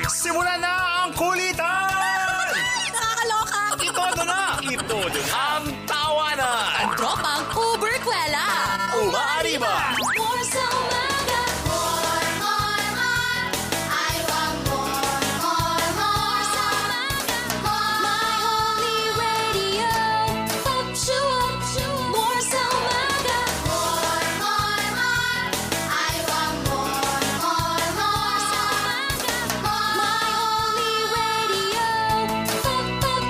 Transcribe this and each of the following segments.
Simula na ang kulitan! Nakakaloka! Itodo na! Itodo na! Ang tawanan! Tropang Uber Kwela! Umaariba! More sa umaga! More, more, more! I want more, more, more sa umaga! More. My only radio ups you up. More sa umaga! More, more, more! I want more, more, more sa umaga! More. My only radio up, up, up,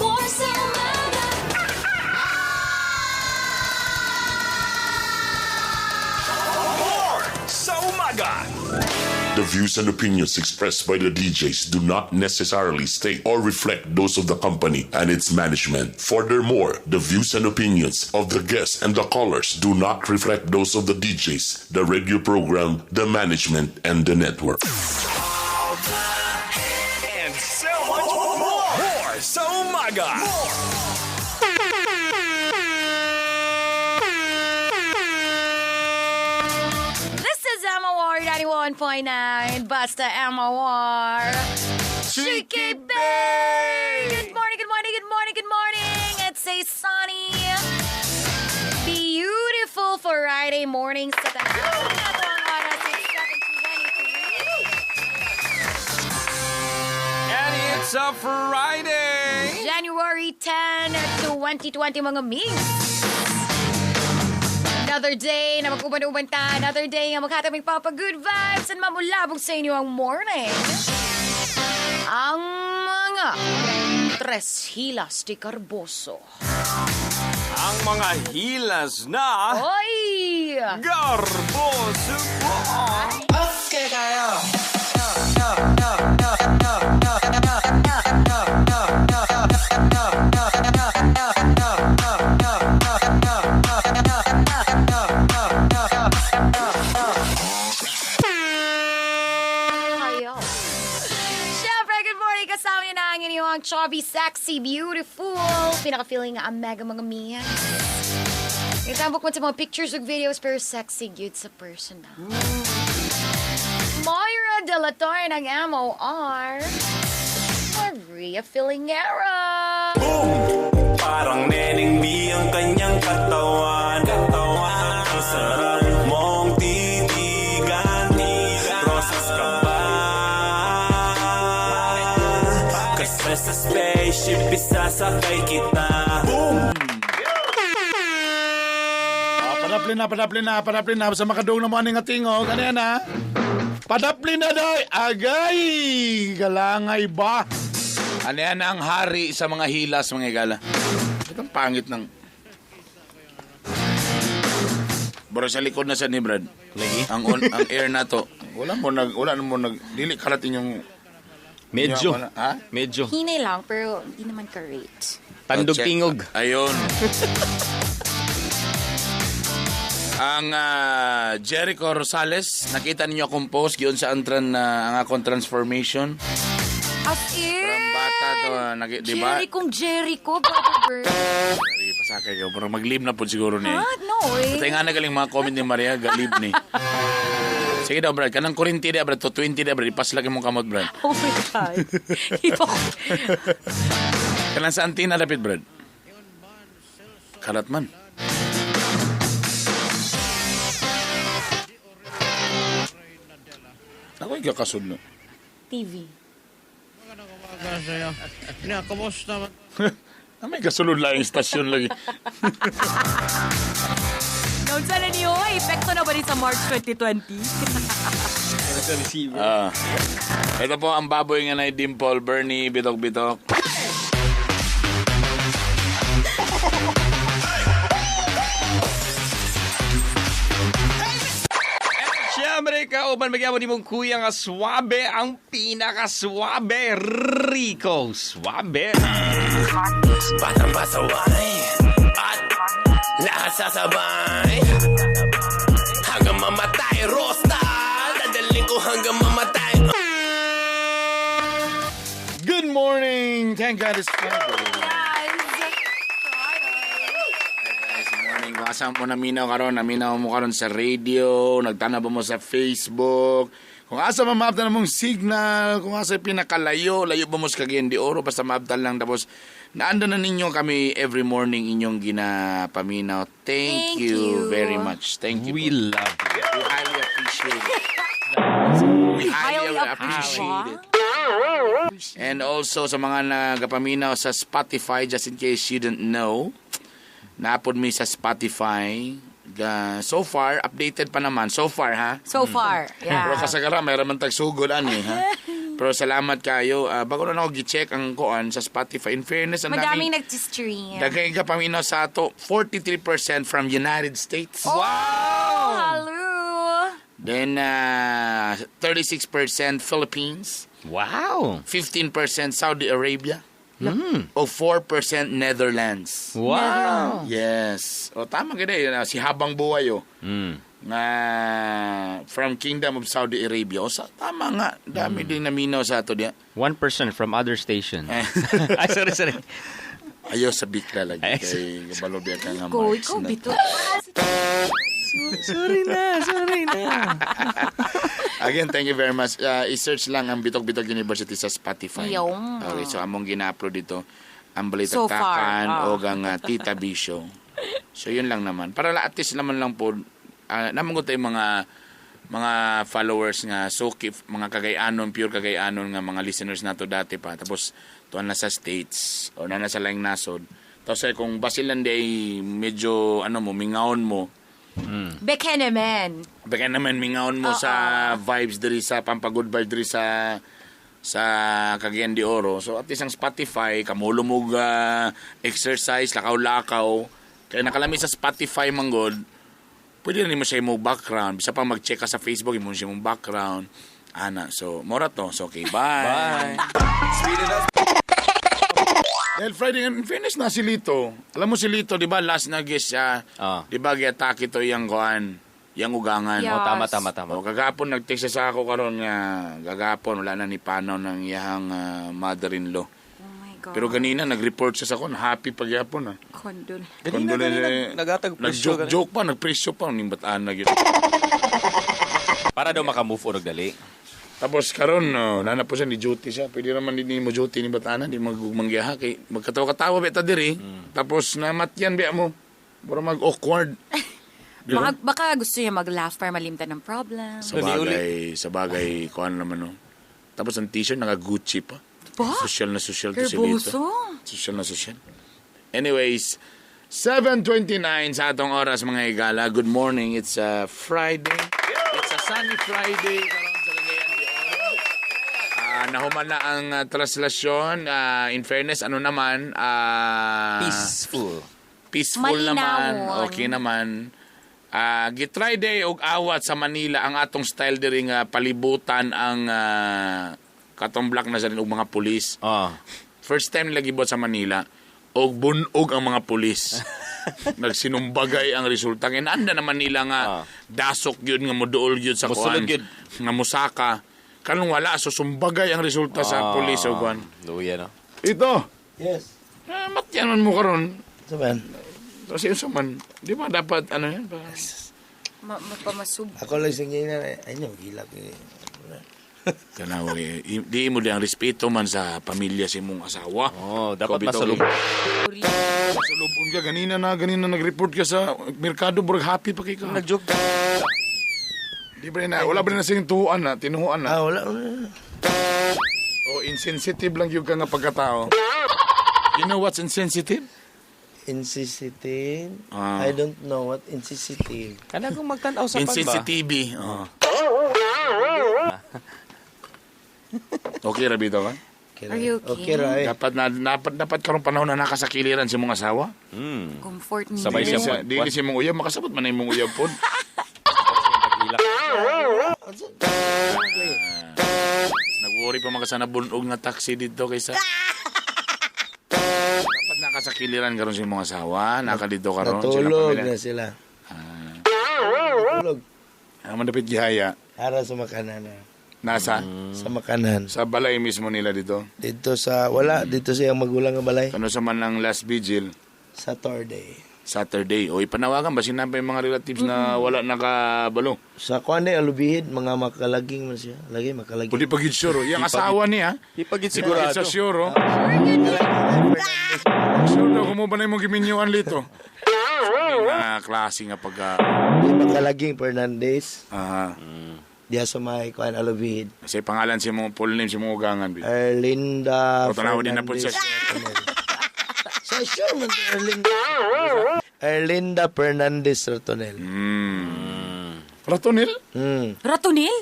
more sa umaga! More sa umaga! The views and opinions expressed by the DJs do not necessarily state or reflect those of the company and its management. Furthermore, the views and opinions of the guests and the callers do not reflect those of the DJs, the radio program, the management, and the network. And so much more! More sa umaga! More! This is MOR 91.9, Basta MOR. Cheeky Bay! Good morning, good morning, good morning, good morning. It's a sunny, beautiful Friday morning sa tanan. Ato ang oras is 7:23. And it's a Friday! January 10, 2020, mga migs. Another day na mag-uban-uban ta. Another day nga maghataming papa good vibes and mamulabog sa inyo ang morning. Ang mga tres hilas de Carboso. Ang mga hilas na Oy! Garboso po! Kayo. Siyempre, good morning. Kasama niyo na ang inyong chubby, sexy, beautiful. Pinaka-feeling nga ang mega mga miya. Itambok man sa mga pictures ug videos pero sexy gyud sa personal. Moira De La Torre ng MOR. Maria Filingera. Parang neneng B ang kanyang katawan. Katawan. Ang sarap mong titigan. Rosas ka ba? Kasi sa spaceship isasakay kita. Boom! Ah, padapli na, padapli na, padapli na. Sa makadung na mo aning tingog. Ano yan ha? Padapli na day! Agay! Galangay ba? Ano yan ang hari sa mga hilas, mga igala? Ba't ang pangit ng... Bro, sa likod na sa ni Brad. Lagi? Ang, on, ang air na to. Wala mo nag... Wala mo nag... Dili kalat inyong... Medyo. Wala, ha? Medyo. Hinay lang pero hindi naman ka-rate. Tandog Check. tingog. Ayun. Ang Jericho Rosales, nakita ninyo akong post yun sa antran na ang akong transformation. As in! From bata to, di ba? Jericho, Jericho, Brother Bird. Sorry, pasakay ko. Pero mag-leave na po siguro niya. Ah, no eh. Patay nga na galing mga comment ni Maria, galib ni. Sige daw, Brad. Kanang 40 da, Brad. To 20 da, Brad. Ipaslaki mong kamot, Brad. Oh my God. Iba ko. Kanang sa antina, lapit, Brad. Kalat man. Ako yung kakasunod. TV. Ah, may kasunod lang yung istasyon lagi. Noon sana niyo, epekto na ba rin sa March 2020? Ah. Ito po ang baboy nga na Dimple, Bernie, Bitok Bitok. Siyempre, kauban magyapon ni mong kuya nga swabe, ang pinaka-swabe, Rico Swabe. Batang pasaway at lahat sasabay. Hanggang mamatay, Rosta! Dadaling ko hanggang mamatay. Good morning! Thank God it's Friday. Guys, good morning. Kung asa mo naminaw karon, naminaw mo karon sa radio, nagtanaw mo sa Facebook, Kung asa mamaabtan mong signal, kung asa pinakalayo, layo ba mo sa Cagayan de Oro, basta maabtan lang. Tapos, naanda na ninyo kami every morning inyong ginapaminaw. Thank Thank you you. very much. Thank you We po. love you. We highly appreciate it. We highly Highly appreciate it. And also sa mga nagapaminaw sa Spotify, just in case you didn't know, naapod mi sa Spotify. So far, updated pa naman. So far, ha? So far, yeah. Pero kasagara, mayroon man tagsugod, ani, ha? Pero salamat kayo. Bago na ako gi-check ang kuan sa Spotify. In fairness, ang Madaming daming nag-stream. daghay ka paminaw sa ato. 43% from United States. Oh, hello. Then, 36% Philippines. Wow. 15% Saudi Arabia. O 4% Netherlands. Wow. Yes. O tama gid eh. Si Habang Buhay oh. Nga from Kingdom of Saudi Arabia. O sa, tama nga. Dami din naminaw sa ato diya. 1% from other station. Ay, sorry, sorry. Ayaw sa bikla lagi Ay, kay gabalo biya ka nga Go, March ikaw, na. bito. Sorry na, sorry na. Again, thank you very much. I-search lang ang Bitok Bitok University sa Spotify. Yung. Okay, so among gina-upload dito ang So far, Balitaktakan ah. o ang Tita B Show. So yun lang naman. Para at least naman lang po, naman ko tayo mga followers nga suki, mga Cagayanon, pure Cagayanon nga mga listeners nato dati pa. Tapos tuan na sa States o na nasa laing nasod. Tapos eh, kung basilan di ay medyo ano mo, mingaon mo, Beke naman. baka naman mingaon mo sa vibes diri sa Pampagood vibes diri sa Cagayan de Oro. So at least ang Spotify, kamulo mo exercise, lakaw-lakaw. Kaya nakalami sa Spotify manggod, pwede na nimo siya imong background. Bisa pa mag-check ka sa Facebook, imo siya imong background. Ana, so mora to. So okay, bye. Bye. Dahil Friday, in fairness na si Lito. Alam mo si Lito, di ba, last na guest siya. Ah. Di ba, giatake to yung kuan, yung ugangan. Yeah. Oh, tama, tama, tama. O, kagapon nag-text siya sa ako karon nga gagapon wala na ni panaw ng iyang mother-in-law. Oh my God. Pero ganina nag-report siya sa kon, happy pagyapon ah. Condol. Ganina, Condolence, ganina, eh, nagatag presyo. Nag-joke-joke pa, nagpresyo pa ning bataan na gyud. Para daw makamove on og dali. Tapos karon no, nana po siya ni duty siya. Pwede naman din mo duty ni batana, di magmanggiha kay magkatawa-katawa ba ta diri. Tapos namatyan ba mo. Mura mag-awkward. Di ba? Baka gusto niya mag-laugh para malimtan ng problem. Sa bagay, kuan naman no. Tapos ang t-shirt naka Gucci pa. Ba? Social na social to si Lito. Herboso. Social na social. Anyways, 7:29 sa atong oras mga higala. Good morning. It's a Friday. It's a sunny Friday karon sa Cagayan de Oro. Nahuman na ang traslasyon. In fairness, ano naman, Peaceful. Peaceful Malinawon. naman. Okay naman. Gitry day og awat sa Manila ang atong style diri nga palibutan ang katong black na sa rin og mga pulis. Ah. First time nila gibuhat sa Manila og bunog ang mga pulis. Nagsinumbagay ang resulta. Kaya naanda naman nila nga dasok yun nga moduol yun sa Musulod kuan. yun. Nga musaka. Kanong wala, susumbagay ang resulta sa pulis o kuan. Luya, no? Ito. Yes. Eh, matyanon mo karon. Saban. Kasi yun sa man, di ba dapat ano yan? Mapamasub. Ako lang singin na, ay no, gilak eh. Kanaw, eh, di mo di ang respeto man sa pamilya sa imong asawa. Oh, dapat Ikaw bitaw, masalub. eh. Masalubon ka ganina na ganina nag-report ka sa merkado burg happy pa kay ka. Nag-joke. Di ba na wala ba na sing tuan na tinuan na. Ah, wala. Wala. Oh, insensitive lang yung ka nga pagkatao. You know what's insensitive? Insensitive. Ah. I don't know what insensitive. Kana kung magtan-aw sa pan ba? Insensitive. Oh. Okay ra bitaw ka? Okay, Are you okay? Okay ra eh. Dapat na dapat dapat karong panahon na nakasakiliran si mong asawa. Comfort me. Sabay Dili siya siya, dili siya mong uyab makasabot man na imong uyab pod. Pag-ilak. Nag-worry pa makasana bunog nga taxi dito kaysa. Dapat nakasakiliran karon si mong asawa, naka dito karon sila Natulog pamilya. na sila. Natulog. Ang mandapit gihaya Ara sa makanan na. nasa Sa makanan. sa balay mismo nila dito. Dito sa, wala, dito sa iyang magulang nga balay. Kano sa man ang last vigil Saturday. Saturday. O ipanawagan ba sinabi yung mga relatives na wala nakabalo? Sa kuan ni alubihid mga makalaging man siya. Lagi makalaging. Pwede pag sure. Yung asawa niya, Di pa gid di pa sigurado. sa sure. Oh. Sure daw, kumuha na yung mong giminyuan lito. Mga klase nga pagka... Di makalaging Fernandez. Aha. Diya sa may kuan alubihid. Kasi pangalan si mo, full name si mo ugangan. Bi. Erlinda O, tanawa din na po siya. Sa sure man to, Erlinda. Erlinda Fernandez Ratonel. Ratonil? Ratonil?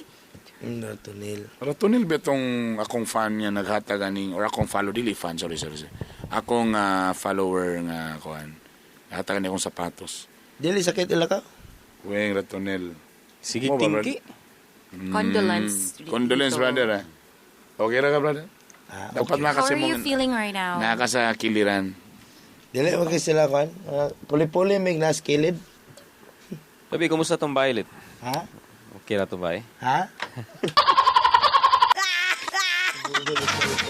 Ratonel. Ratonil ba itong akong fan nga naghatag aning or akong follow dili fan, sorry sorry. Sorry. Akong follower nga kuan. Naghatag ani akong sapatos. Dili sakit ila ka? Weng Ratonel. Sige, Mo ba, tingki. Condolence. Condolence Rito. brother ah. Okay ra ka brother? Ah, Dapat okay. na How kasi are mo you feeling right now? naka sa kiliran. Dili man kay sila kuan. Puli-puli mig nas kilid. Sabi, kumusta tong violet? Ha? Okay na to ba eh? Ha?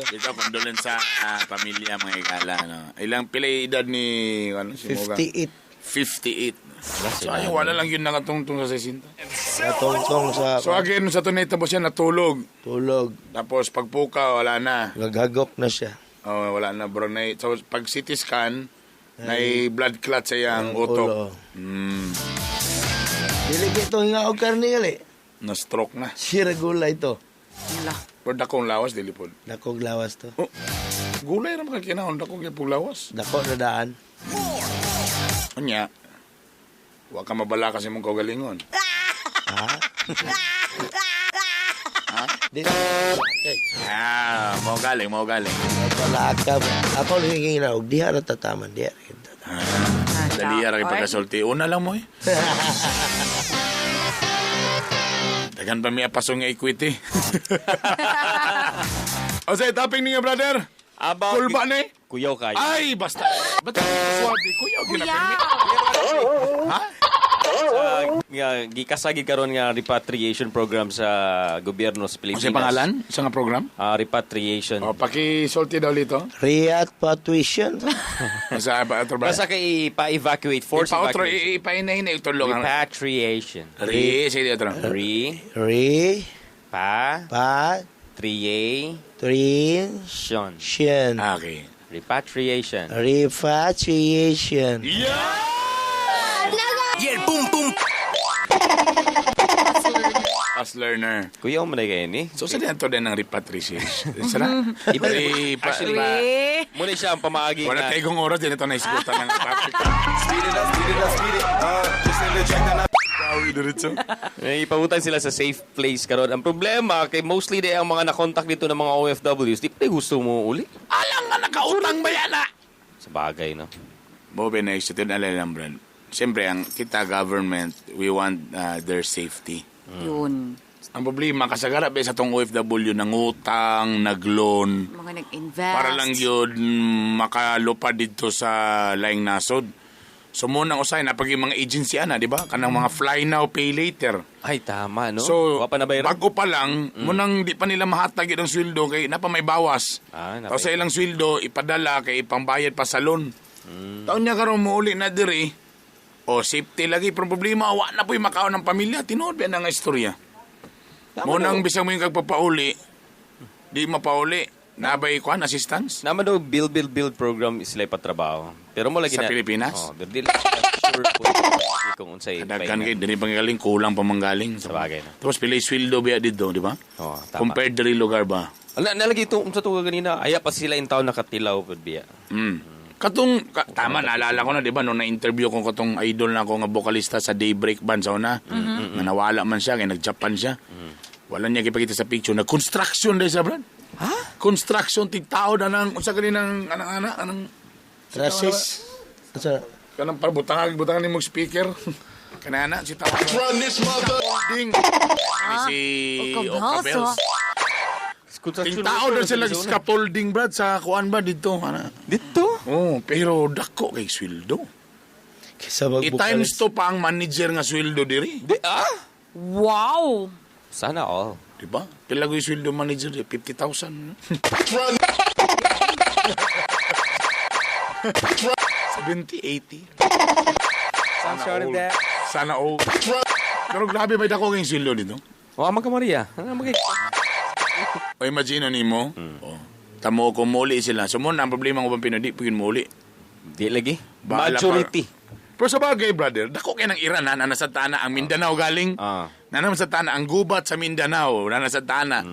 Ito condolence sa pamilya mga igala no. Ilang pila yung edad ni ano si Moga? 58. 58. So ay wala lang yun nakatungtong sa 60. Natungtong sa So again sa tunay tapos siya natulog. tulog. Tapos pagpuka wala na. Naghagok na siya. Oh, wala na bro. Na, so, pag CT scan, na blood clot sa iyang utok. Ulo. Dili kay itong hinga og karne gali. Na stroke na. Sira gulay to. Hala. Pero dakong lawas, dili po. Dakog lawas to. Oh, gulay ra man kinahon dakong gyud lawas. Dako na daan. Unya. Wa ka mabala kasi mong kaugalingon. Ha? Di okay. Ah, mo galing, mo galing. Wala ka. Ako lang na og diha ra tataman diha. ra tataman. Dali ra kay pagkasulti. Una lang mo eh. Daghan pa mi apasong nga equity. O say, topic niya brother. About... Kulba ni. Kuyaw kayo. Ay, basta. Ba't ka swabe? Kuya, Kuya! Ha? Sa nga gikasagi karon nga repatriation program sa gobyerno sa Pilipinas. Ano pangalan? Sa nga program? Ah, repatriation. O, pakisulti daw dito. Riyadh pa tuition. Sa ba, otro ba? Basta kay ipa-evacuate, force Ipa-otro, evacuation. ipainahin, itulong. Repatriation. Re, sige otro. Re, Re pa, pa triation. tri shin. Ah, okay. Repatriation. Repatriation. Yeah, boom, boom. Fast learner. Kuyaw mo na kayo ni. So, sa dito din ang repatriation? Sara? Iba- Repa, Actually, pa, Eh, Muna siya ang pamaagi wala nga. tayong oras, din ito naisgutan ng topic. Speed it up, speed it up, speed it up. Just in the track that I Gawi diretso. Eh, Ipabutan sila sa safe place karon. Ang problema kay mostly di ang mga nakontak dito ng mga OFWs, di pa gusto mo uli. Alang nga, nakautang ba yan ah? Sa bagay, no? Bobe na excited alay lang, Brad. Siyempre, ang kita government, we want their safety. Yun. Ang problema, kasagara ba sa tong OFW, nangutang, nagloan, Mga nag-invest. para lang yun makalupad dito sa laing nasod. So muna usay na pag yung mga agency ana, di ba? Kanang mga fly now, pay later. Ay, tama, no? So, Wa pa na bayaran? bago pa lang, munang di pa nila mahatag yun ang sweldo kay napa may bawas. Ah, napay- Tapos sa ilang sweldo, ipadala kay ipambayad pa sa loan. Taon niya karon muuli na diri. O safety lagi pero problema wa na po'y makaon ng pamilya. Tinuod ba na nga istorya? Munang bisag mo yung kagpapauli, di mapauli. Nabay kuan assistance? Naman daw build build build program sila ipatrabaho. Pero mo lagi Sa na Pilipinas? Oh, pero di lang sure po kung unsay Daghan kay diri panggaling kulang pa manggaling. Sa bagay na. Tapos pila sweldo biya dito, di ba? Oh, tama. Compared diri lugar ba? Ala nalagi ito unsa to ganina aya pa sila in town nakatilaw pud biya. Mm. Katong tama naalala ko na di ba nung na-interview ko katong idol na ako nga bokalista sa Daybreak Band sa una. Nga nawala man siya kay nag-Japan siya. Wala niya gipakita sa picture na construction dahil sa brad. Ha? Construction tig tao na nang unsa kaninang anang ana anang Traces. Asa? kanang para butangan nimo speaker. Kanana si tao. Run this mother. Ding. Si Oka Oka Bells, Bells. Construction Ting tao na sila scaffolding brad sa kuan ba dito ana. Dito? Oh, pero dako kay sweldo. Kaysa magbukalis. I-times to pa ang manager nga sweldo diri. Di ah? Wow! Sana all. Di ba? Pila ko yung sweldo manager diri? 50,000. no? 70, 80. Sana all. Sana all. Pero grabe may dako kayong sweldo dito. O, ama ka Maria. Ano magay? O imagine nimo. Oh. Tamo kung muli sila. So mo na ang problema ng ubang Pinoy di pugin muli. Di lagi. Bahala Majority. Pero sa bagay, brother, dako kay ng Iran ha, na nasa tana ang Mindanao galing. Na nasa tana ang gubat sa Mindanao, na nasa tana.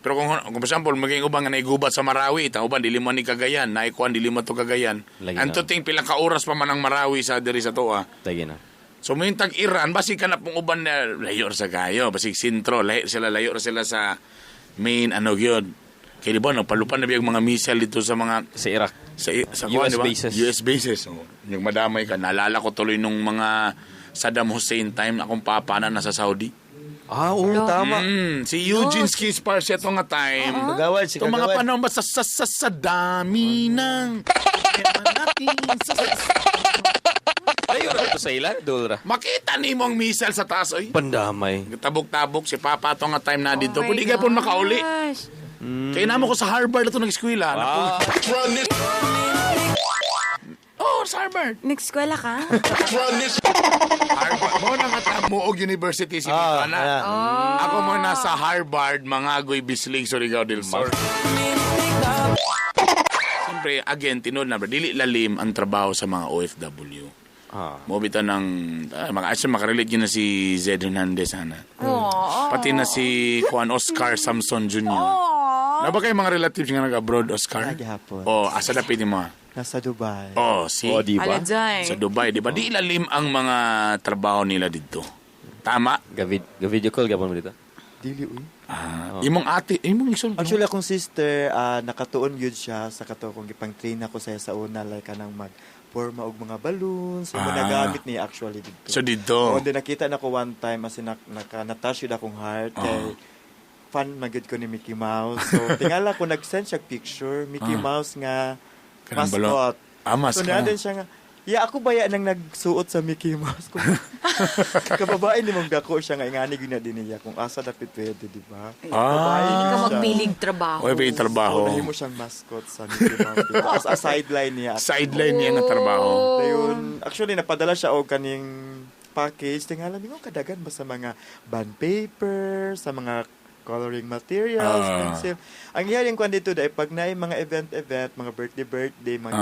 Pero kung for example, maging ubang nga naigubat sa Marawi, ta uban dili mo ni Cagayan, naikuan dili mo to Cagayan. Lagi Ang na. tuting pila ka oras pa man ang Marawi sa diri sa toa. Lagi na. So may tag Iran, basig ka na pong uban na layo ra sa kayo, basig sentro, layo ra sila sa main ano gyud. Kay di ba nagpalupan na biyag mga missile dito sa mga Sa Iraq. Sa kuwan, US di ba? bases. US bases. Oh. Yung madamay ka, naalala ko tuloy nung mga Saddam Hussein time akong papa na nasa Saudi. Ah, oo, tama. Si Eugene Skispar siya ito nga time. Kagawad, si Itong mga Kagawad. panahon ba sa dami ng problema natin Layo ra to sa ila, dul ra. Makita ni mo ang missile sa taas, oy. Pandamay. Tabok-tabok si Papa ito nga time na dito. Oh my Pwede ka po makauli. gosh. Kaya namo ko sa Harvard ito nag-eskwela. Ah. Oh, sa Harvard. Nag-eskwela ka? Harvard. Mo na nga Tamuog University si Ah, Papa na. ah. Ako mo nasa Harvard, Mangagoy, Bislig, Surigao del Sur. Siyempre, again, tinuod na, dili lalim ang trabaho sa mga OFW. Ah. Mo bitaw ng actually, makarelate yun na si Zed Hernandez ana. Oo. Pati na si Juan Oscar Samson Jr. Aww. Na ba kayo mga relatives nga nag-abroad, Oscar? Naghapon. Oh, asa dapit ni mo? Nasa Dubai. Oh, si. Oh, di ba? Alajay. Sa Dubai, di ba? Di ilalim ang mga trabaho nila dito. Tama? Ga video call gapon mo dito. Dili uy. Ah, Imong ate, imong igsoon. Actually, akong sister, nakatuon yun siya sa kato kung gipang-train ako sa una, like kanang mag forma og mga balloons, yung mga Ah. nagamit niya actually dito. So dito. Oo, then nakita na ko one time as in, naka, na-touch yun akong heart Ah. kay fan magid ko ni Mickey Mouse. So tingala ko nag-send siya picture Mickey Ah. Mouse nga Kanang balon. mascot. Ah, mascot. So naa siya nga, ya ako ba ya nang nagsuot sa Mickey Mouse kung kababae ni mong dako siya nga ingani gyud na din niya kung asa dapit pwede, di ba? Ah. Babae Hindi gyud ka siya. magpilig trabaho. Oy, may trabaho. So, nahimo siyang mascot sa Mickey Mouse dito. As a sideline niya. Sideline niya nga trabaho. Ayun, actually napadala siya og kaning package. Tingala mingon kadagan ba sa mga bond paper, sa mga coloring materials, Ah. pencil. Ang iyaring kwan dito dahil pag naay mga event-event, mga birthday-birthday, mga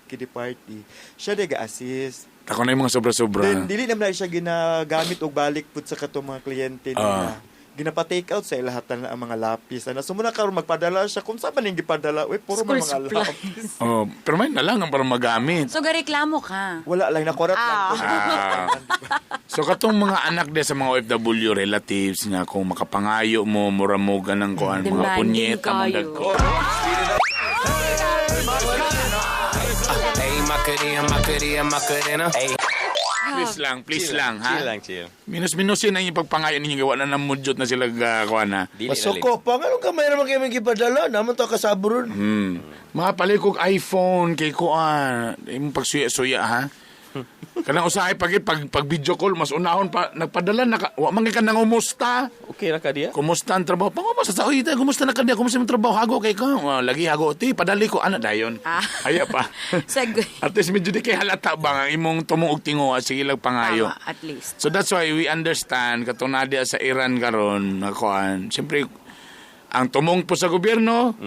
kiddie party, siya di ga-assist. Ako na yung mga sobra-sobra. Then dili naman na siya ginagamit og balik pud sa katong mga kliyente Ah. nila. Ginapa-take out sa lahat na ang mga lapis. Ano, so muna karon magpadala siya kung saan man ning gipadala, uy puro man School mga supplies. lapis. Oh, pero may na lang ang para magamit. So, gareklamo ka. Wala lang nakurat lang. Ah. ko. Ah. So katong mga anak de sa mga OFW relatives nga kung makapangayo mo mura mo ganang kuan mga Demanding punyeta mo kayo. dagko. Hey, Macarena, Macarena, Macarena. Hey. Please lang, please lang ha. Chill lang, chill. Minus-minusin ang inyong pagpangayo ninyo gawa na namudyot na sila kuan ha. Dili lalim. Masuko pa. Anong kamay naman kayo may gipadala? Naman to kasaburon. Mga palit kog iPhone kay kuan, imong pagsuya-suya ha. Kanang usahay pag pag video call mas unahon pa nagpadala na ka, wa man gyud ka nangumusta. Okay ra ka diya? Kumusta ang trabaho? Pangumusta sa uy, kumusta na ka diya? Kumusta ang trabaho? Hago kay ka. Oh, lagi hago ti, padali ko ana dayon. Ah. Aya pa. Segue. At least medyo di kay halata ba nga imong tumong og tingo at sige lang pangayo. Tama, at least. So that's why we understand katong naa sa Iran karon na kuan. Siyempre ang tumong po sa gobyerno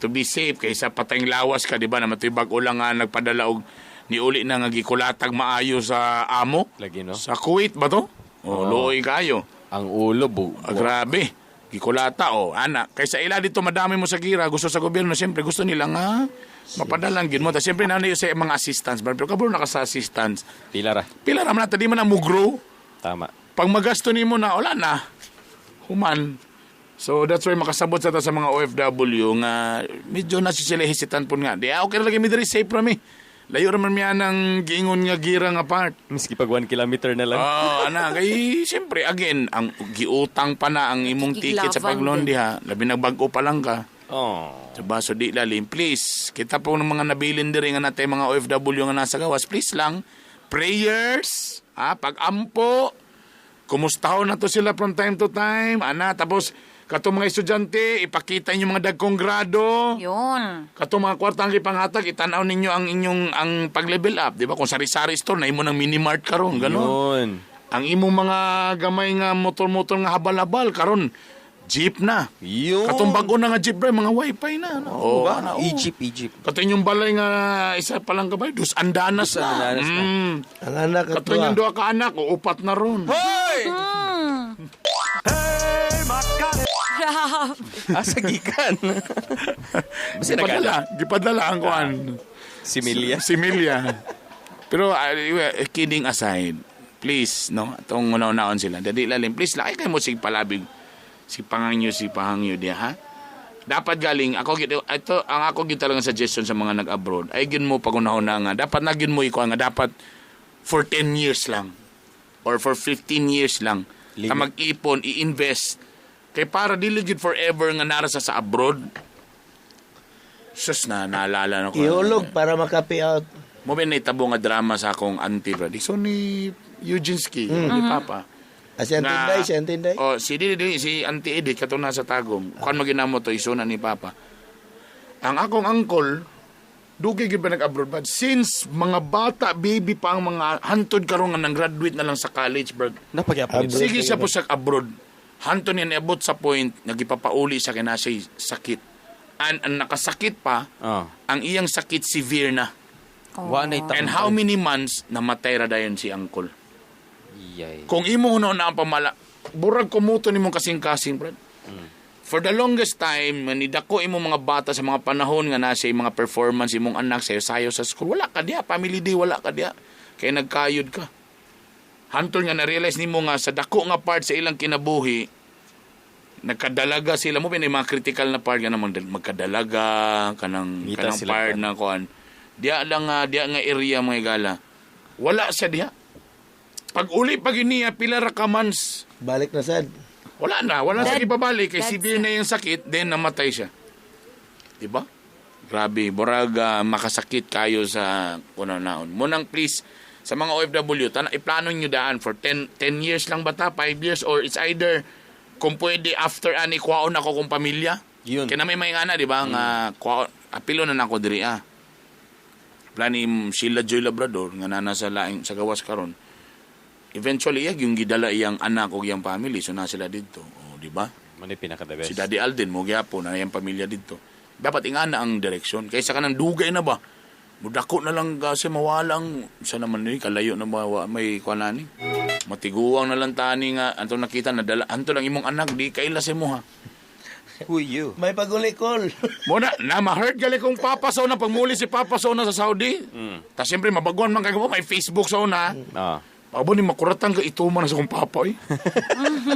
to be safe kaysa patayng lawas ka di ba na matoy bag-o lang nga nagpadala og niuli na nga gikulatag maayo sa amo. Lagi no. Sa Kuwait ba to? Oh, luoy kayo. Ang ulo bu. Ah, grabe. Gikulata oh, ana. Kaysa ila dito madami mo sa gira, gusto sa gobyerno, siyempre gusto nila nga mapadalang gyud mo. Ta siyempre na sa mga assistance, pero kabalo na ka sa assistance. Pila ra. Pila ra man na, di man na mo-grow. Tama. Pag magasto nimo na wala na. Human. So that's why makasabot sa ta sa mga OFW nga medyo na sila hesitant po nga. Di ah, okay ra lagi mi diri safe ra mi. Layo ra man miya ng giingon nga gira nga part. Miski pag 1 kilometer na lang. Oh, ana kay siyempre again ang giutang pa na ang imong ticket sa Kikiglavang paglon din. diha. Labi nagbag-o pa lang ka. Oh. Diba? So di lalim. Please, kita po ng mga nabilin diri nga natay mga OFW nga nasa gawas, please lang prayers, ha, pagampo, kumustahon na to sila from time to time, ana, tapos Katong mga estudyante, ipakita inyo mga dagkong grado. Yun. Katong mga kwarta ang ipanghatag, itanaw ninyo ang inyong ang pag-level up, di ba? Kung sari-sari store, na imo ng mini-mart karon, ganon. Yun. Ang imong mga gamay nga motor-motor nga habal-habal karon, jeep na. Yun. Katong bago na nga jeep, bro, mga wifi na. No? Oo ba? na, oo. Egypt, Egypt. Katong inyong balay nga isa pa lang kabay, dus andanas Dus na. andanas na. Ang anak at Katong inyong duha ka anak, o upat na ron. Hoy! Grabe. Asa gikan. Basta Gipadala, nagala. gipadala ang kuan. Si Milia. Si Milia. Pero kidding aside, please, no, atong una-unaon sila. Dadi lalim, please, laki kayo mo sig palabig. Si pangangyo, si pahangyo diya, ha? Dapat galing, ako, ito, ang ako gyud talagang suggestion sa mga nag-abroad, ay gyud mo pagunahon na nga, dapat na gyud mo ikuha nga, dapat for 10 years lang or for 15 years lang ka Limit. mag-ipon, i-invest kay para dili gyud forever nga nara sa abroad. Sus na naalala na ko. Ihulog para maka-pay out. Mo ba naitabo nga drama sa akong auntie bro. So ni Eugene Ski, ni Papa. Ah, si Auntie Inday, si Auntie Inday. Oh, si Didi, Didi, si Auntie Edith katong nasa Tagum. Kuan maginamo to isuna ni Papa. Ang akong uncle dugay gyud ba nag-abroad ba? Since mga bata, baby pa ang mga hantod karon nga nang graduate na lang sa college, bro. Napagyapon. Abroad. Sige siya po sa abroad. Hanto niya niabot sa point nagipapauli sa kay siya sakit. An nakasakit pa, Ah. ang iyang sakit severe na. Wa na And how many months namatay ra dayon si uncle? Iyay. Kung imo na ang pamala, burag kumuto nimong kasing-kasing, brad. For the longest time, nidako imo mga bata sa mga panahon nga nasa mga performance imong anak sayo sayo sa school, wala ka diya, family day wala ka diya. Kay nagkayod ka. Hantol nga na-realize nimo nga sa dako nga part sa ilang kinabuhi, nagkadalaga sila mo pinay mga critical na part nga naman magkadalaga kanang Ngita kanang sila part kan. na kuan. Diya lang nga diya nga area mga gala. Wala siya diha. Pag uli pag iniya pila ra ka months. Balik na sad. Wala na, wala sa That- ibabalik kay that's- severe na yung sakit, then namatay siya. 'Di ba? Grabe, burag makasakit kayo sa kuno naon. Munang please sa mga OFW, tana iplano niyo daan for 10 years lang ba ta, 5 years or it's either kung pwede after ani kwaon ako kung pamilya. Yun. Kaya na may mga ana, di ba? Nga kwaon apilo na nako diri ah. Plani Sheila Joy Labrador nga nana sa laing sa gawas karon. Eventually iyag yung gidala iyang anak o iyang family so na sila didto. O, di ba? Mano yung pinaka the best. Si Daddy Alden mo gyapon na iyang pamilya didto. Dapat ingana ang direksyon kaysa kanang dugay na ba? Mudako na lang kasi mawalang sa naman ni kalayo na mawa, may kuan ani. Matiguang na lang tani nga anto nakita na dala anto lang imong anak di kaila sa imo ha. Who you? May pagulikol. Muna, na ma-hurt gali kung Papa sa una, pagmuli si Papa sa una sa Saudi. Ta siyempre, mabaguan man kayo, may Facebook sa una. Ah. Abo ni makuratan ka ito man sa kong papa eh.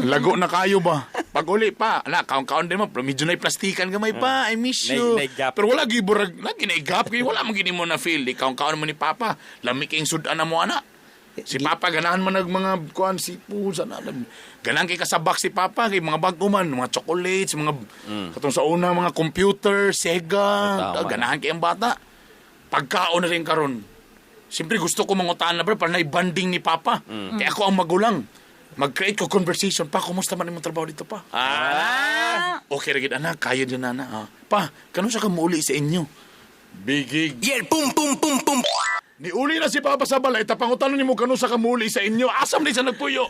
Lago na kayo ba? Pag uli pa, ala, kaon-kaon din mo, pero medyo na plastikan gamay pa, I miss you. Naigap. Pero wala giburag, lagi naigap kayo, wala man gini mo na feel. Di kaon-kaon mo ni papa, lami kayong sudan na mo ana. Si papa ganahan man nag mga kuan sipo sana. Ganahan kay kasabak si papa kay mga bago man, mga chocolates, mga katong sa una mga computer, Sega, Tama. ganahan kay ang bata. Pagkaon na rin karon. Siyempre gusto ko mangutaan na bro, para na-banding ni Papa. Kaya ako ang magulang. Mag-create ko conversation. Pa, kumusta man imong trabaho dito pa? Ah! Okay, ra gid anak. Kaya din na, ah. Pa, kano sa ka muuli sa inyo? Bigig. Yeah, boom, boom, boom, boom. Niuli na si Papa sa balay, tapangutanon nimo kano sa kamuli sa inyo. Asam ni siya nagpuyo.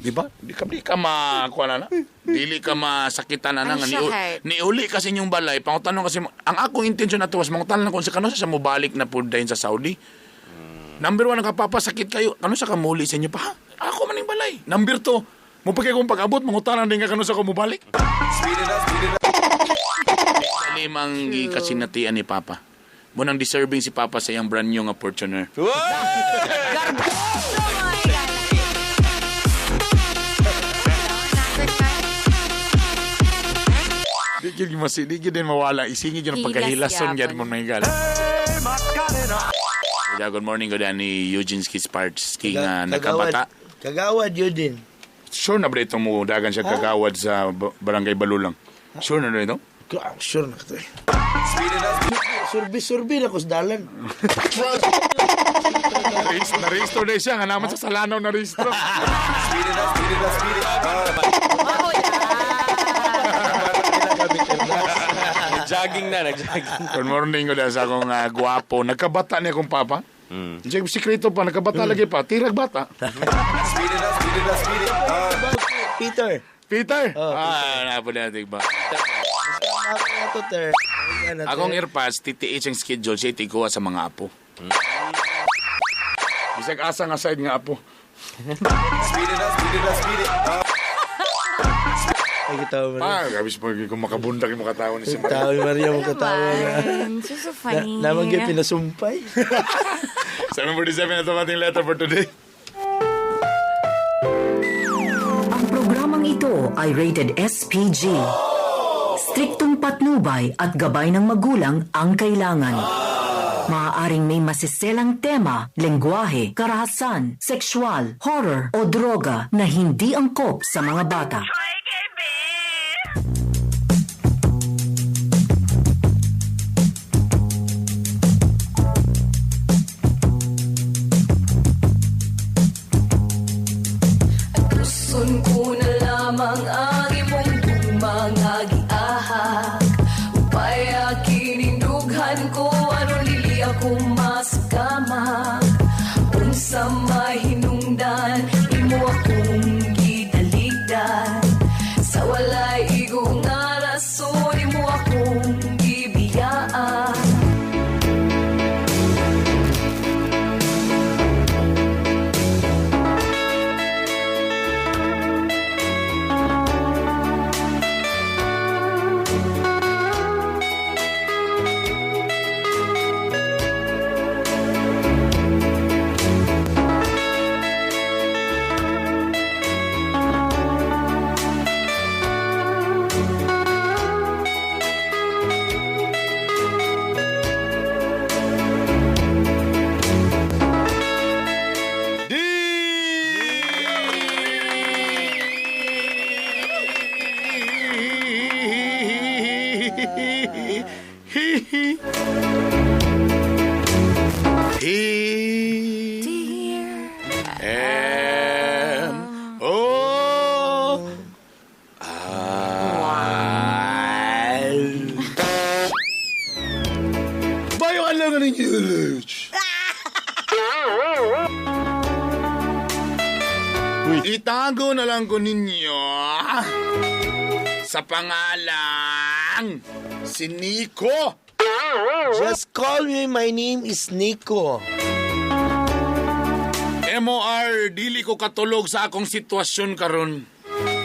Di ba? Di ka makuha na na. Dili ka masakitan na na. Ang nga sakit. Niuli kasi inyong balay, pangutanon kasi, ang akong intention na to was mangutanon na kung sa kano sa mobalik na po dayon sa Saudi. Number one, ang kapapasakit kayo. Kano sa kamuli sa inyo pa? Ha? Ako man yung balay. Number two, mo pa kayo kung pag-abot, mangutanan din ka kano sa kumubalik. Limang gikasinatian ni Papa. Munang deserving si Papa sa iyang brand new nga Fortuner. Oh my God. Di gyud masi, di gyud din mawala. Isingit yun ang Hilas pagkahilason gyapon. gyud mo may gal. Yeah, good morning good ni Eugene Sparksky nga nakabata. Kagawad yun din. Sure na ba itong mo dagan siya kagawad sa Barangay Balulang? Sure na ba ito? Sure na ka to eh. Surbi-surbi na ko sa dalan. Na-restore na siya. Nga naman sa Salanaw na-restore. Speed it up, speed it up, speed it up. Nag-jogging na, nag-jogging. Good morning ko sa akong gwapo. Nagkabata niya akong papa. Diyan, sikreto pa, nagkabata lagi pa. Tirag bata. Speed it up, speed it up, speed it up. Peter. Peter! Oh, Ah, napo na ba? Ako na to, ter. Ano, ter? Akong earpads, TTH ang schedule siya, itikuha sa mga apo. Bisag asa nga side nga apo. Speed it up, speed it up, speed it up. Ay, kitawa mo Ah, grabe siya pag kung makabundak yung mga tao ni si Maria. Tao ni Maria mo katawa nga. Man, she's so funny. Namang gyud pinasumpay. 7:47 na ito ating letter for today. Ang programang ito ay rated SPG. Striktong patnubay at gabay ng magulang ang kailangan. Maaaring may masiselang tema, lengguwahe, karahasan, sexual, horror o droga na hindi angkop sa mga bata. Tuson ko na lamang ang imong dumang agiahak. Upay akinindughan ko, aron lili ako masakamak. Unsa mahinungdan, imo akong gitalikdan. Sa walay igo nga rason, imo akong gibiyaan. E M O R. Bayo ka lang ng English. Itago na lang ko ninyo sa pangalang si Nico. Just call me, my name is Nico. MOR, dili ko katulog sa akong sitwasyon karon.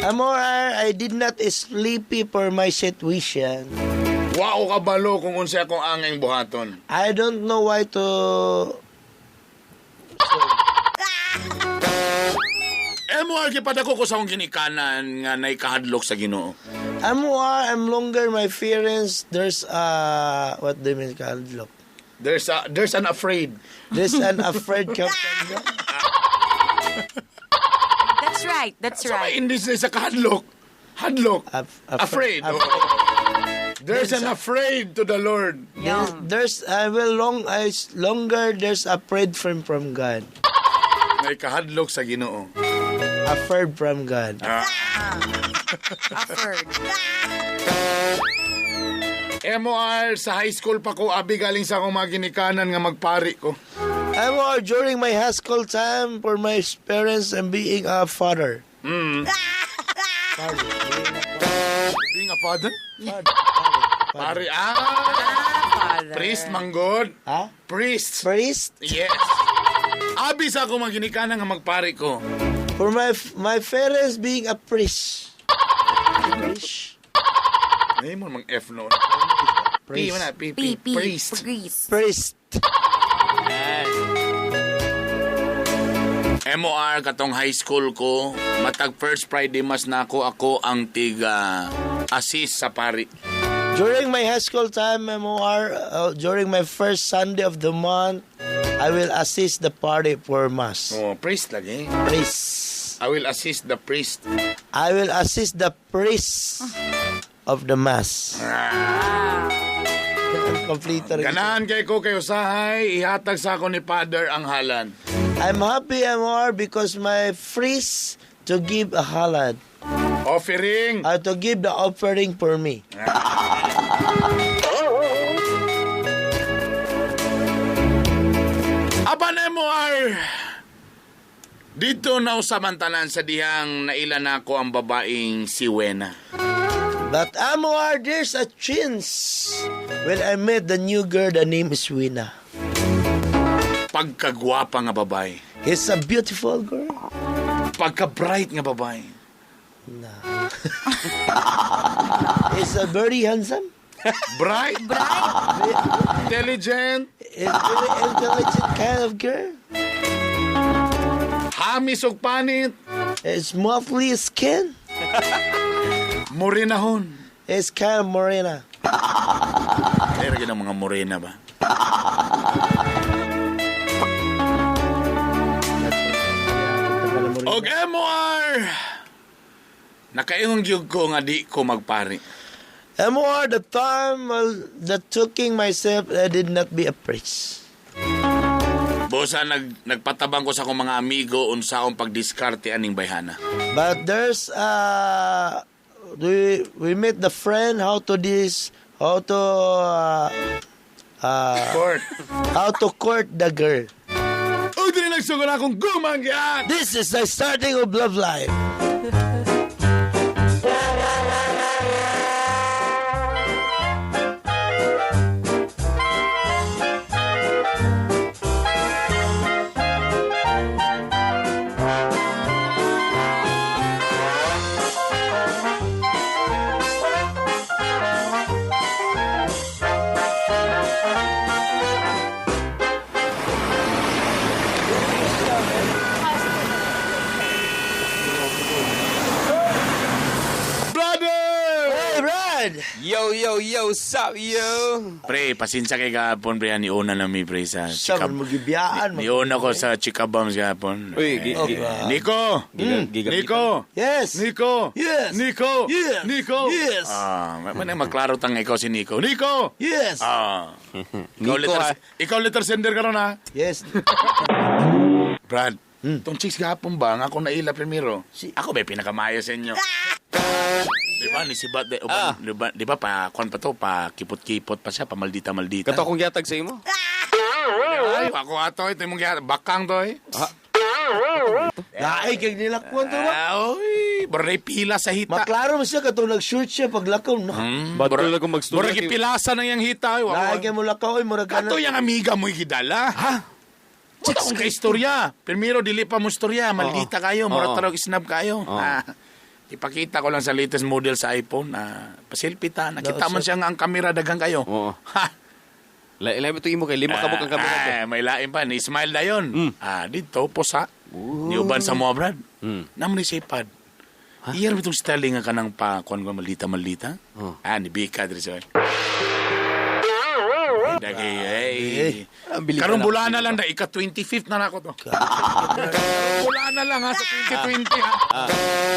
Amor, I did not sleepy for my situation. Wa ko kabalo kung unsay akong angeng buhaton. I don't know why to. MOR, gipadako ko sa akong ginikanan nga naikahadlok sa Ginoo. Amor, I'm longer my parents. There's a what do you mean kahadlok? There's an afraid. There's an afraid captain. That's right. That's So may right. English na sa kahadlok. Hadlok. Afraid. Oo. There's an afraid to the Lord. There's I will long I longer there's afraid from God. Naikahadlok sa Ginoo. Afraid from God. Afraid. MOR, sa high school pa ko, abi galing sa akong mga ginikanan nga magpari ko. Amor, during my high school time for my parents and being a father. Being a father? Pari, ah! Priest, manggod. Ha? Priest. Priest? Yes. Abi sa akong mga ginikanan nga magpari ko. For my parents being a priest. Priest. Ay mo mang F noon. P mo na, P, P, P, P. Priest. Priest. Priest. MOR katong high school ko, matag first Friday mas nako ako ang tiga assist sa pari. During my high school time, MOR, during my first Sunday of the month, I will assist the party for mass. Oh, priest lagi. Priest. I will assist the priest. I will assist the priest of the mass. Ang kompleto rin. Ganahan kay ko kay usahay, ihatag sa ako ni Father ang halan. I'm happy, MR, because my priest to give a halad. Offering. To give the offering for me. Apan MR, dito na usamantalan sa dihang naila na ako ang babaeng si Wena. But MR, there's a chance when I met the new girl, the name is Wina. Pagkagwapa nga babae. It's a beautiful girl. Pagka-bright nga babae. It's a very handsome. Bright. Intelligent. It's very intelligent kind of girl. Hamis og panit. It's muffly skin. Morenahon. It's kind of morena. Pero yun ang mga morena ba? Og MR, nakaingon gyud ko nga di ko magpari. MR, the time that taking myself, I did not be a priest. Bosa nagpatabang ko sa akong mga amigo unsa akong pagdiskarte aning bayhana. But there's we met the friend how to this how to court how to court the girl. Ug dili nagsugod akong gumangyan. This is the starting of love life. Brother! Hey, Brad! Yo, yo, yo, sup, yo? Pre, pasensya kay gahapon, pre. Niuna na mi, pre, sa Sa Chika... man mo gibiyaan. Niuna ko sa Chika Bombs gahapon. Uy, Eh, Nico! Nico! Yes! Nico! Yes! Nico! Yes! Nico! Yes! Ah, man maklaro tang ikaw si Nico. Nico! Yes! Ah. Ikaw Nico, letter, ah. ikaw letter sender ka ron, ha? Yes. Brad, tong chicks gahapon ba, nga ako naila primero. Ako ba pinakamayo sa inyo? Di ba, ni si Bat, di, Ah. di ba, pa, kwan pa to, pa kipot-kipot pa siya, pa maldita-maldita. Kato akong gihatag sa imo. Ay, ako ato, ito yung mga bakang to, eh. Naay kay nilakwan to ba? Ah, oy, baray pila sa hita. Maklaro mo siya katong nag-shoot siya paglakaw. No. Bato lang kung magstorya. Murag ipilasa ng iyang hita. Ay, Naay kay mo lakaw oy murag Kato yung amiga mo gidala. Ha? Chicks kung kay istorya. Primero, dili pa mo istorya. Maldita kayo. Murag Oo. tarog snap kayo. Oo. Ah, ipakita ko lang sa latest model sa iPhone. Ah, paselfie ta. Nakita No, man siya nga ang kamera daghang kayo. Oo. Ha! Lain ba ito imo kay lima ka ang kamera to. Ah, may lain pa. Ni-smile na yun. Ah, dito, pusa. Niuban sa mga brad. Naman ni sipad. Iyar mo itong styling nga kanang pa, kuan ko maldita maldita. Oh. Ah, ni Bika diri siya. Dagi, ay. Ang bilis Karong na lang. bulana lang na ika 25th na nako to. Karong bulana lang ha sa 2020 ha.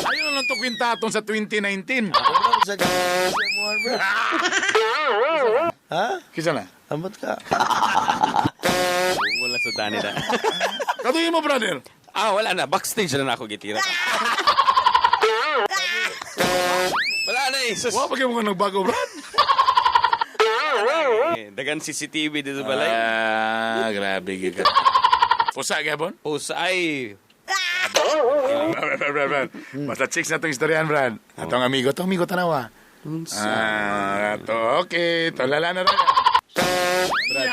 Ayun na lang to kwintaton sa 2019. Sa Ha? Kisa na. Amot ka. Wala sa Dani na. Katuyin mo brother. Ah, wala na. Backstage na na ako gitira. Wala na eh. Sus. Wa pa kayo mo nagbago brad. Eh, Dagan CCTV dito balay. Ah, grabe gyud ka. Pusa gabon? Pusa ay. Brad, brad, brad, brad. Basta chicks na itong istoryahan, Brad. Atong amigo, atong amigo, tanawa. Ah, to, okay. To, lala na rin. Brad.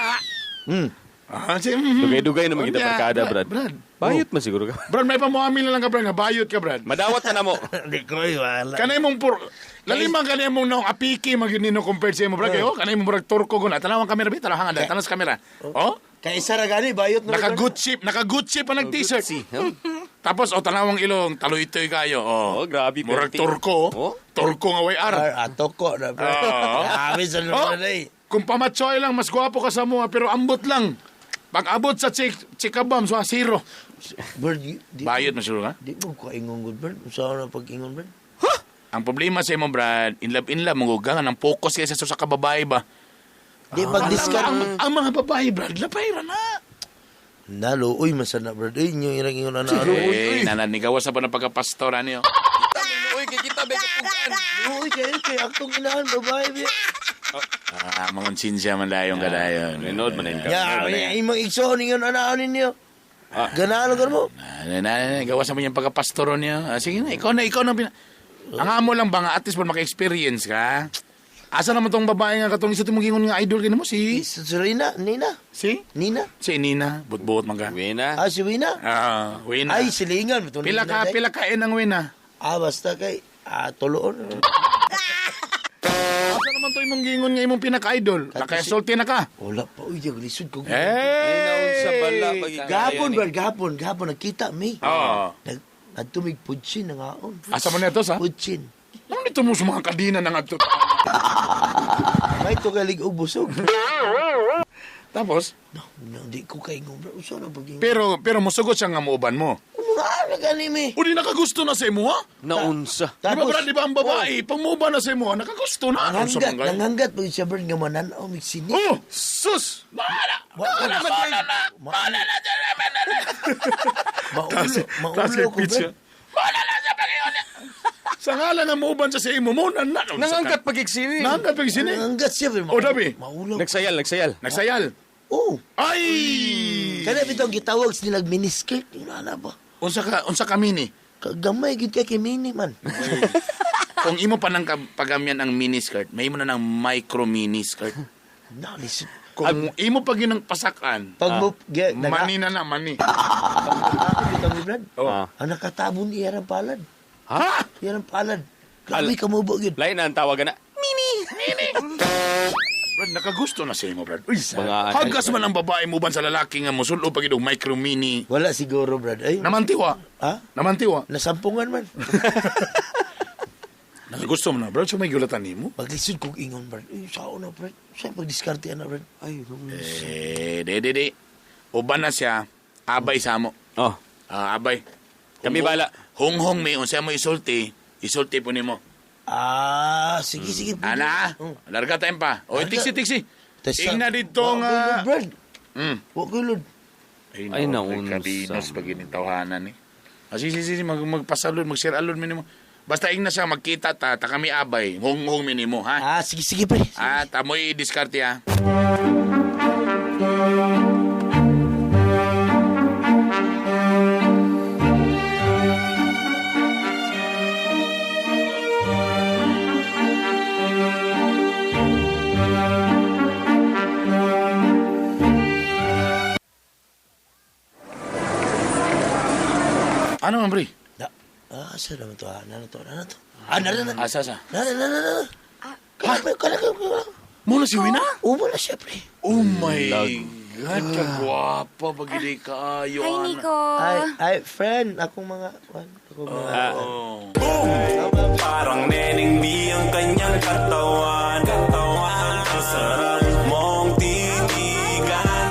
Ah, si, Dugay-dugay na magita Unya, barkada, Brad. Brad. Bayot man siguro ka. Brad, may pamuamin na lang ka, Brad. Nga, bayot ka, Brad. Madawat na na mo. Hindi ko, wala. Kanay mong pur... Lalimang kanay mong naong apiki magyud nino compared sa imo, Brad. Kay, oh, kanay mong murag turko guna. Tanawang kamera, bi. Tanawang hangad. Tanaw sa kamera. Oh, Kay isa ra gani bayot na. naka-Gucci, naka-Gucci pa nag-t-shirt. Tapos, oh, tanawang ilong, taloy-toy kayo. Oh, Oh, grabe, Murag perti. turko. Oh. Turko nga way Ar ar. ato ko na. Oo. Grabe sa Oh, naman eh. kung pamatsoy lang, mas gwapo ka sa mua, pero ambot lang. Pag abot sa chikabam, so zero. Bird, di, Bayot mo siguro, ha? Di mo ko ingon good bird. Unsa na pag ingon bird? Ang problema sa imo, Brad, in love, magugangan, ang focus kaysa sa kababae ba? Di pag-discard. Ang mga babae, Brad, lapay ra na. Naluoy man sana, Brad. Uy, inyo irang ingon na Eh, nananigawa sa pa ng pagkapastora niyo. Uy, kikita ba kapugan? Uy, kay kay aktong inahan babae. Bi. Ah, mangonsensya man dayong kadayon. Ninood man ka. Ya, imong igsoon ingon ana ninyo. Ganahan ka mo. Na, na, na, gawa sa mo yung pagkapastoro niyo. Ah, sige na, ikaw na, ikaw na. Ang amo lang ba nga, at least maka-experience ka. Asa naman tong babae nga katong isa timong gingon nga idol kini mo si Si Rina, Nina. Si? Nina. Si Nina, butbuot man ka. Wina. Ah, si Wina. Ah, Wina. Ay, silingan. Ito, Pila Nina, ka, day. pila kain ang Wina. Ah, basta kay tuloon. Asa naman to imong gingon nga imong pinaka-idol? Nakasulti na ka. Wala pa. Uy, di lisod ko. Hey! Sa bala Gapon, Brad, gapon, gapon. Nagkita mi. Oo. Nagtumig pudsin na ngaon. Asa mo nito sa? Pudsin. Ano nito mo sa mga kadina ng adto? May tugalig og busog. Tapos? No, no, di ko kay ngom, bro. Usa na pag Pero musugot siya nga muuban mo. Mga ano gani mi? O di nakagusto na sa imo, ha? Naunsa. Di ba, Brad, di ba ang babae, pag muuban na sa imo, ha, nakagusto na. Unsa Nanganggat, man gay? nanganggat pag siya Brad nga mananaw mig sini. Oh, sus! Bahala! Bahala na! Bahala na! Maulo, Tapos maulo ko, kay Brad. Bahala na sa Panginoon! Sa ngala nga muuban siya sa imo mo, na Nangangkat pagiksini. Nangangkat pagiksini. Nanganggat siya, Brad. O, dabi. Maulo. Nagsayal, nagsayal. Nagsayal. Oh. Ay! Kana bitong gitawag sa nilag miniskirt. Wala na ba? Unsa ka mini? Kagamay gid ka kay mini man. Kung imo pa nang pagamyan ang miniskirt, may imo na ng micro miniskirt. Na, lisod. Kung imo pa gyud ang pasakan, Pag mo, mani na na, mani. Ako bitong ni Brad. Oh. Ang nakatabon iya ang palad. Ha? Iya ang palad. Grabe ka mo ba gyud. Lain na ang tawagan na. Brad, nakagusto na sa imo, Brad. Uy, Mga- hagas man ang babae mo ban sa lalaki nga musulo pag idong micro mini. Wala siguro, Brad. Ay, Namantiwa. Ha? Namantiwa. Nasampungan man. Nakagusto mo na, Brad. So may gulatan nimo. Maglisod kog ingon, Brad. Uy, sao na, Brad? Sa pagdiskarte na, Brad? Ay, Eh, di. Uban na siya, abay sa mo. Oh. Ah, abay. Kami bala. Honghong mi, unsa mo isulti, isulti po nimo. Ah, sige, sige. pwede. Ana, Oh. larga time pa. O, Larga. tiksi, tiksi. Tas- Ingna dito Wa nga. koy load, Brad. Mm. Wa koy load. Ay, naunsa. Kadinos pag initawhanan eh. Ah, sige, sige, sige, magpasalod, mag-share alod minimo. Basta ingna siya, magkita ta, ta kami abay. Honghong minimo, ha? Ah, sige, sige, pre. Ah, tamoy diskarte, ha? Ano man, pre? Na, ah, sa naman to, ah, na to, na to. Ah, na, na, na. Asa, asa? Na, na, na, na, na. Kana, pre, kana, kana, kana. Muna si Wina? Umo na siya, pre. Oh my God, kagwapa, bagili kaayo. Hi, ana. Nico. Ay, ay, friend, akong mga, akong mga, Oh. Parang neneng B ang kanyang katawan. Katawan. Ang sarap mong titigan.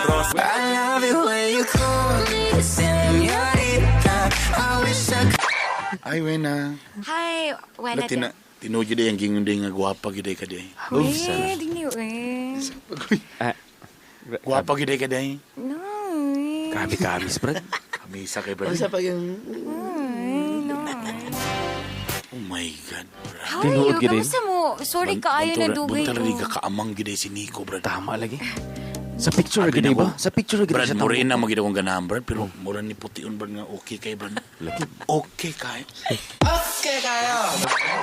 Ros- I love it when you call me señorita. I wish I could. Ay, Wena. Hi, Wena. Latina, tinuod yun ang gingon din nga gwapa gid ka day. Wait, di niyo eh. Gwapa gid ka day. No, eh. Grabe kamis, Brad. Kamisa kay Brad. Unsa pa yung, Ay, no. Oh my God, Brad. How are you? Tinuod gid eh. Kamusta mo? Sorry kaayo na dugay Buntara ko. di ka kaamang gid si Nico, Brad. Tama lagi. Sa picture Abi gid na ba? ko. Sa picture gid Brad, siya morena mo gid akong ganahan, Brad. Pero mura ni pution, Brad, nga okay kay, Brad. Okay kay.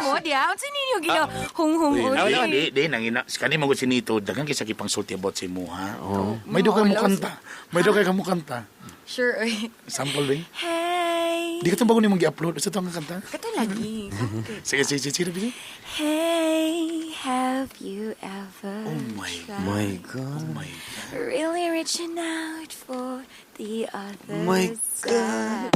Mo, diya. Unsa ninyo gina hung-hung Uy, uy. di, di, nangina. Kani mo si Nito, daghan kay sa kipang sulti about si mo, ha? Oh. May daw kay mo kanta. May daw kay mo kanta. Sure, uy. Sample, eh. Hey. Di ka itong bago ni mong gi-upload. Isa itong kanta? Kato lagi. Sige, sige, sige, sige. sige. Hey, have you ever Oh my tried My God. Oh my God. really reaching out for the other My side?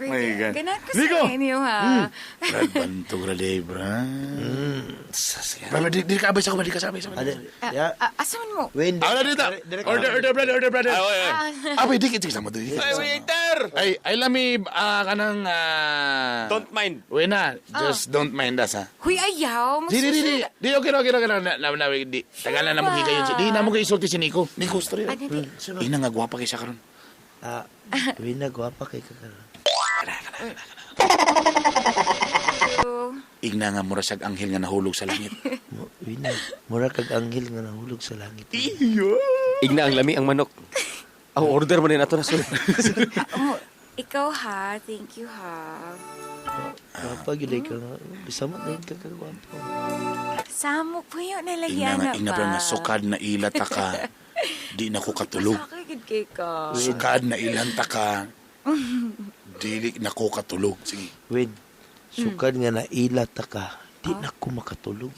My God. Ganat ko Nico! sa inyo, ha? Brad, bantog ra day, Brad. Brad, di ka abay sa ko, di ka sabay sa ko. Ah, ah, asa man mo? Win. Ah, dito. Order, order, brother, order, brother. Ah. Abay, di ka sama dito. Ay, waiter! Ay, ay lami, kanang, Don't mind. Wena, just don't mind us, ha? Huy, ayaw. Di, di, di, di. Di, okay, okay, okay. Na, na, na, di. Tagalan na mo kayo. Di, na mo kayo isulti si Nico. Nico, story. Ano, di? Ina nga, gwapa kay siya karon. Ah, Win na, gwapa kay kakaroon. Igna nga mura siyag anghel nga nahulog sa langit. Win na, mura kag anghel nga nahulog sa langit. Iyo! Igna ang lami ang manok. Ang order mo din ato na sul. Oh, ikaw ha. Thank you ha. Gwapa gyud ay ka nga. Bisa mo na ka kagwapo. Samo po yun Igna nalagyan nga, na igna ba? nga sukad na ila ta ka. Di na ko katulog. Sakay gid kay ka. Sukad na ilan ta ka. Dili na ko katulog. Sige. Win, sukad nga naila ta ka. Di na ko makatulog.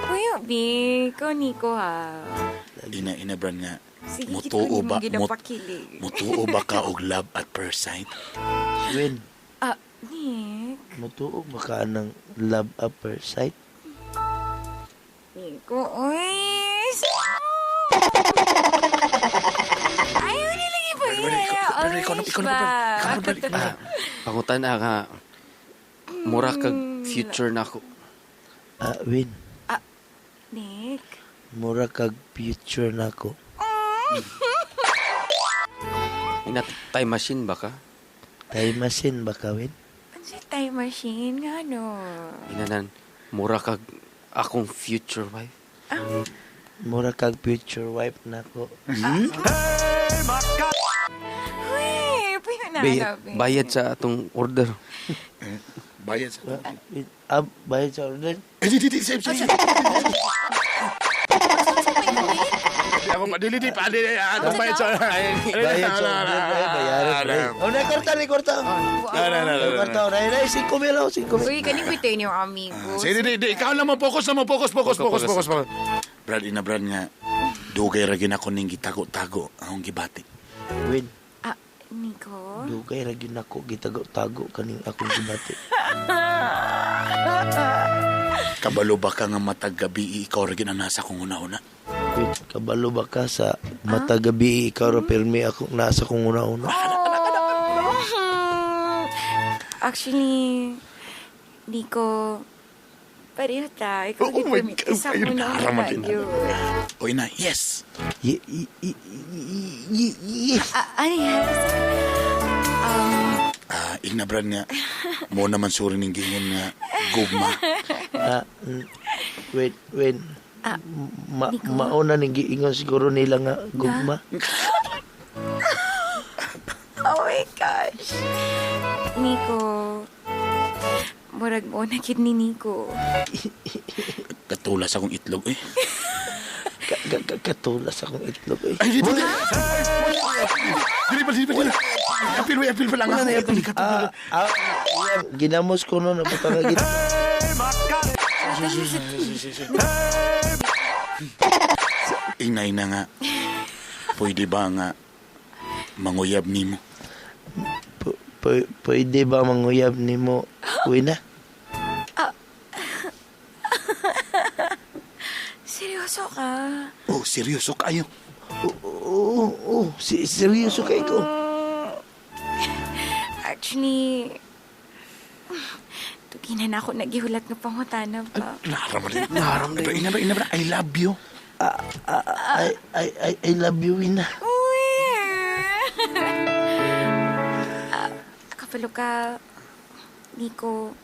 Puyo, B. Ikaw, Nico, ha. Ina, ina, Brad nga. Sige, Mutuo ba? Ginapakilig. Mutuo ba ka og love at first sight? Win, Ah, Nick. mutuo ba ka ng love at first sight? Nico, uy. Ayaw nilang ipakilala. Orange ba? Pangutan na nga. Mura kag future na ako. Ah, Win, Nick. mura kag future na ko. Ina time machine ba ka? Time machine ba ka, Win? Ano siya time machine? Nga, no? Inanan, mura kag akong future wife. Mura kag future wife na ko. Uy, puyo na. Bayad, grabe. bayad sa atong order. Bayad sa... Ah, bayad sa order? Eh, di, di, di, save, save, save. Di ako, dili, di, pa, di, ah, bayad sa... Bayad sa order, eh, bayaran. Eh. Oh, nakorta, nakorta. No, no, no, no, no. Nakorta, nay, nay, 5 mil, oh, 5 mil. Uy, kanin ko ito yung amigo. Sige, di, di, ikaw lang mo, focus na mo, focus, focus, focus, focus, focus. Brad, ina, Brad nga, dugay ra gyud ako ning gitago-tago akong gibati. Win, Ah, Nico? dugay ra gyud nako gitago-tago kaning akong gibati. Kabalo ba ka nga matag gabi ikaw ra gyud ang nasa kong una-una? Win, kabalo ba ka sa matag gabi ikaw ra pirmi ako nasa kong una-una? Oh. Actually, Nico, pareho ta. Ikaw Oh oh my my God, Isa ayun, mo na naharaman din. yun. O ina, yes. Yes. Ah, ano yes? Ah, igna Brad nga, mo naman suri ning giingon nga gugma. Ah, wait, wait. Ma mauna ning giingon siguro nila nga gugma. Oh my gosh. Nico, murag mo na kid ni Nico. Katulas akong itlog eh. Katulas akong itlog eh. Ay, di, di, di. Dili pa, dili pa, dili. Apil, wait, apil pa lang ako. Apil, Ah, ah, yan, ginamos ko no, napunta nga git. Ina, ina nga. Pwede ba nga manguyab nimo? Pwede ba manguyab nimo? Uwi na. Seryoso ka? Oh, seryoso kayo. Oo, oo, si seryoso kay ko. Actually, tuginan ako nagihulat nga pangutana pa. Naram rin. Naram rin. Ina, ina, ina, I love you. I love you, Wina. Uy! Ah, kapalo ka, Nico,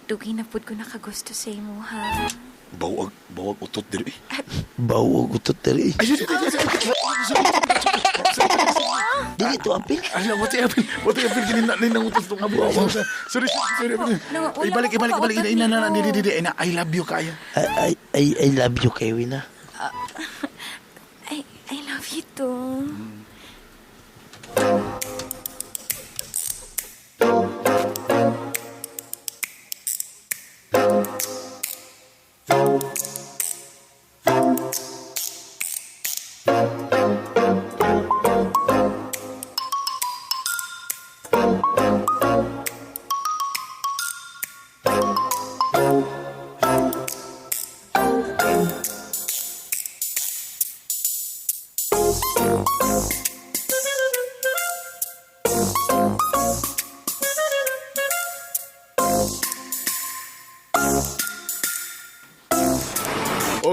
dugi na pud ko nakagusto sa imo, ha? Bawag, bawag utot diri. Bawag utot diri. Ay, di, di, di, di, Dili to apil. Ay, wati apil. Wati apil kini na ninang utot tong abo. Sorry, sorry, sorry. No, wala Ibalik, akong ibalik, ibalik. pautot, Ina, ina, ina, Nico. di, di, di, ina, I love you kaya. I love you kay Wina. I love you too.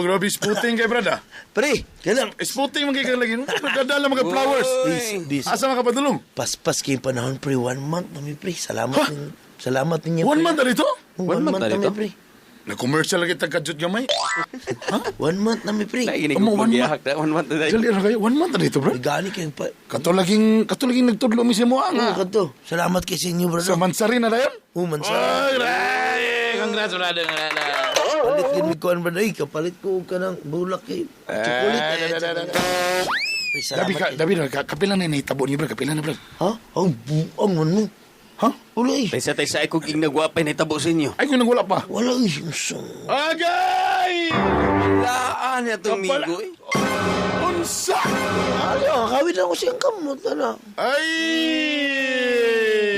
Oh, grabe sputing kay brada. Pre, kailang. Sputing man kay ka lagi. Nagdala mga flowers. Bis, bis. Asa man ka padulong? Paspas kay panahon pre, 1 month na mi pre. Salamat nin, salamat ninyo. One pre. month na dito? Oh, one month na mi pre. Na-commercial lagi tagkadjot gamay. 1 month na mi pre. Amo, one month. One month na Dali ra kayo. 1 month na dito, bro. Gani kay pa. Kato laging nagtudlo mi sa mo nga. Oo, kato. Salamat kay sa inyo, brother. Sa Mansari na dayon? Oh, Mansari. Ay, grabe. Congrats, brother. Palit gid mi kuan brother. Ay, kapalit ko og kanang bulak kay chocolate. Eh, Pre, salamat. Dabi ka, dabi na, kapila na nahitabo niyo, bro. Kapila na, bro. Ha? Ang buang man mo. Ha? Wala eh. Taysa taysa ay kung nagwapay na itabo sa inyo. Ay, kung nagwala pa. Wala eh. Agay! Laan na itong migo eh. Unsa! Ano, kawin ako siyang kamot na. Ay!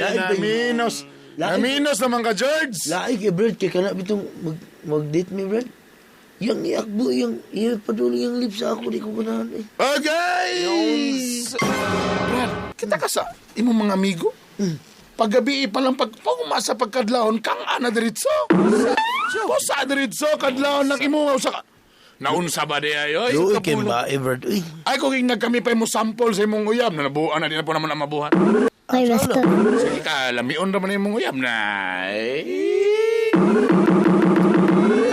Naminos. Naminos naman ka, George. Lain kay Brad, kay kana bitong mag-date mi, Brad. Yang iakbo, yang ipadulong yung lips sa ako, di ko ganahan eh. Agay! Brad, kita ka sa imong mga amigo. Paggabi pa lang pag pagumasa pagkadlawon kang ana diretso. Pusa diretso kadlawon lang imo nga usa ka. Naunsa ba di ay oy? Luoy kay bae, Brad. Uy. Ay kung ingag kami pa mo sample sa imong uyab na nabuan na di na po naman ang mabuhat. Ay, basta. Sige ka, lamion ra man imong uyab na. Ay.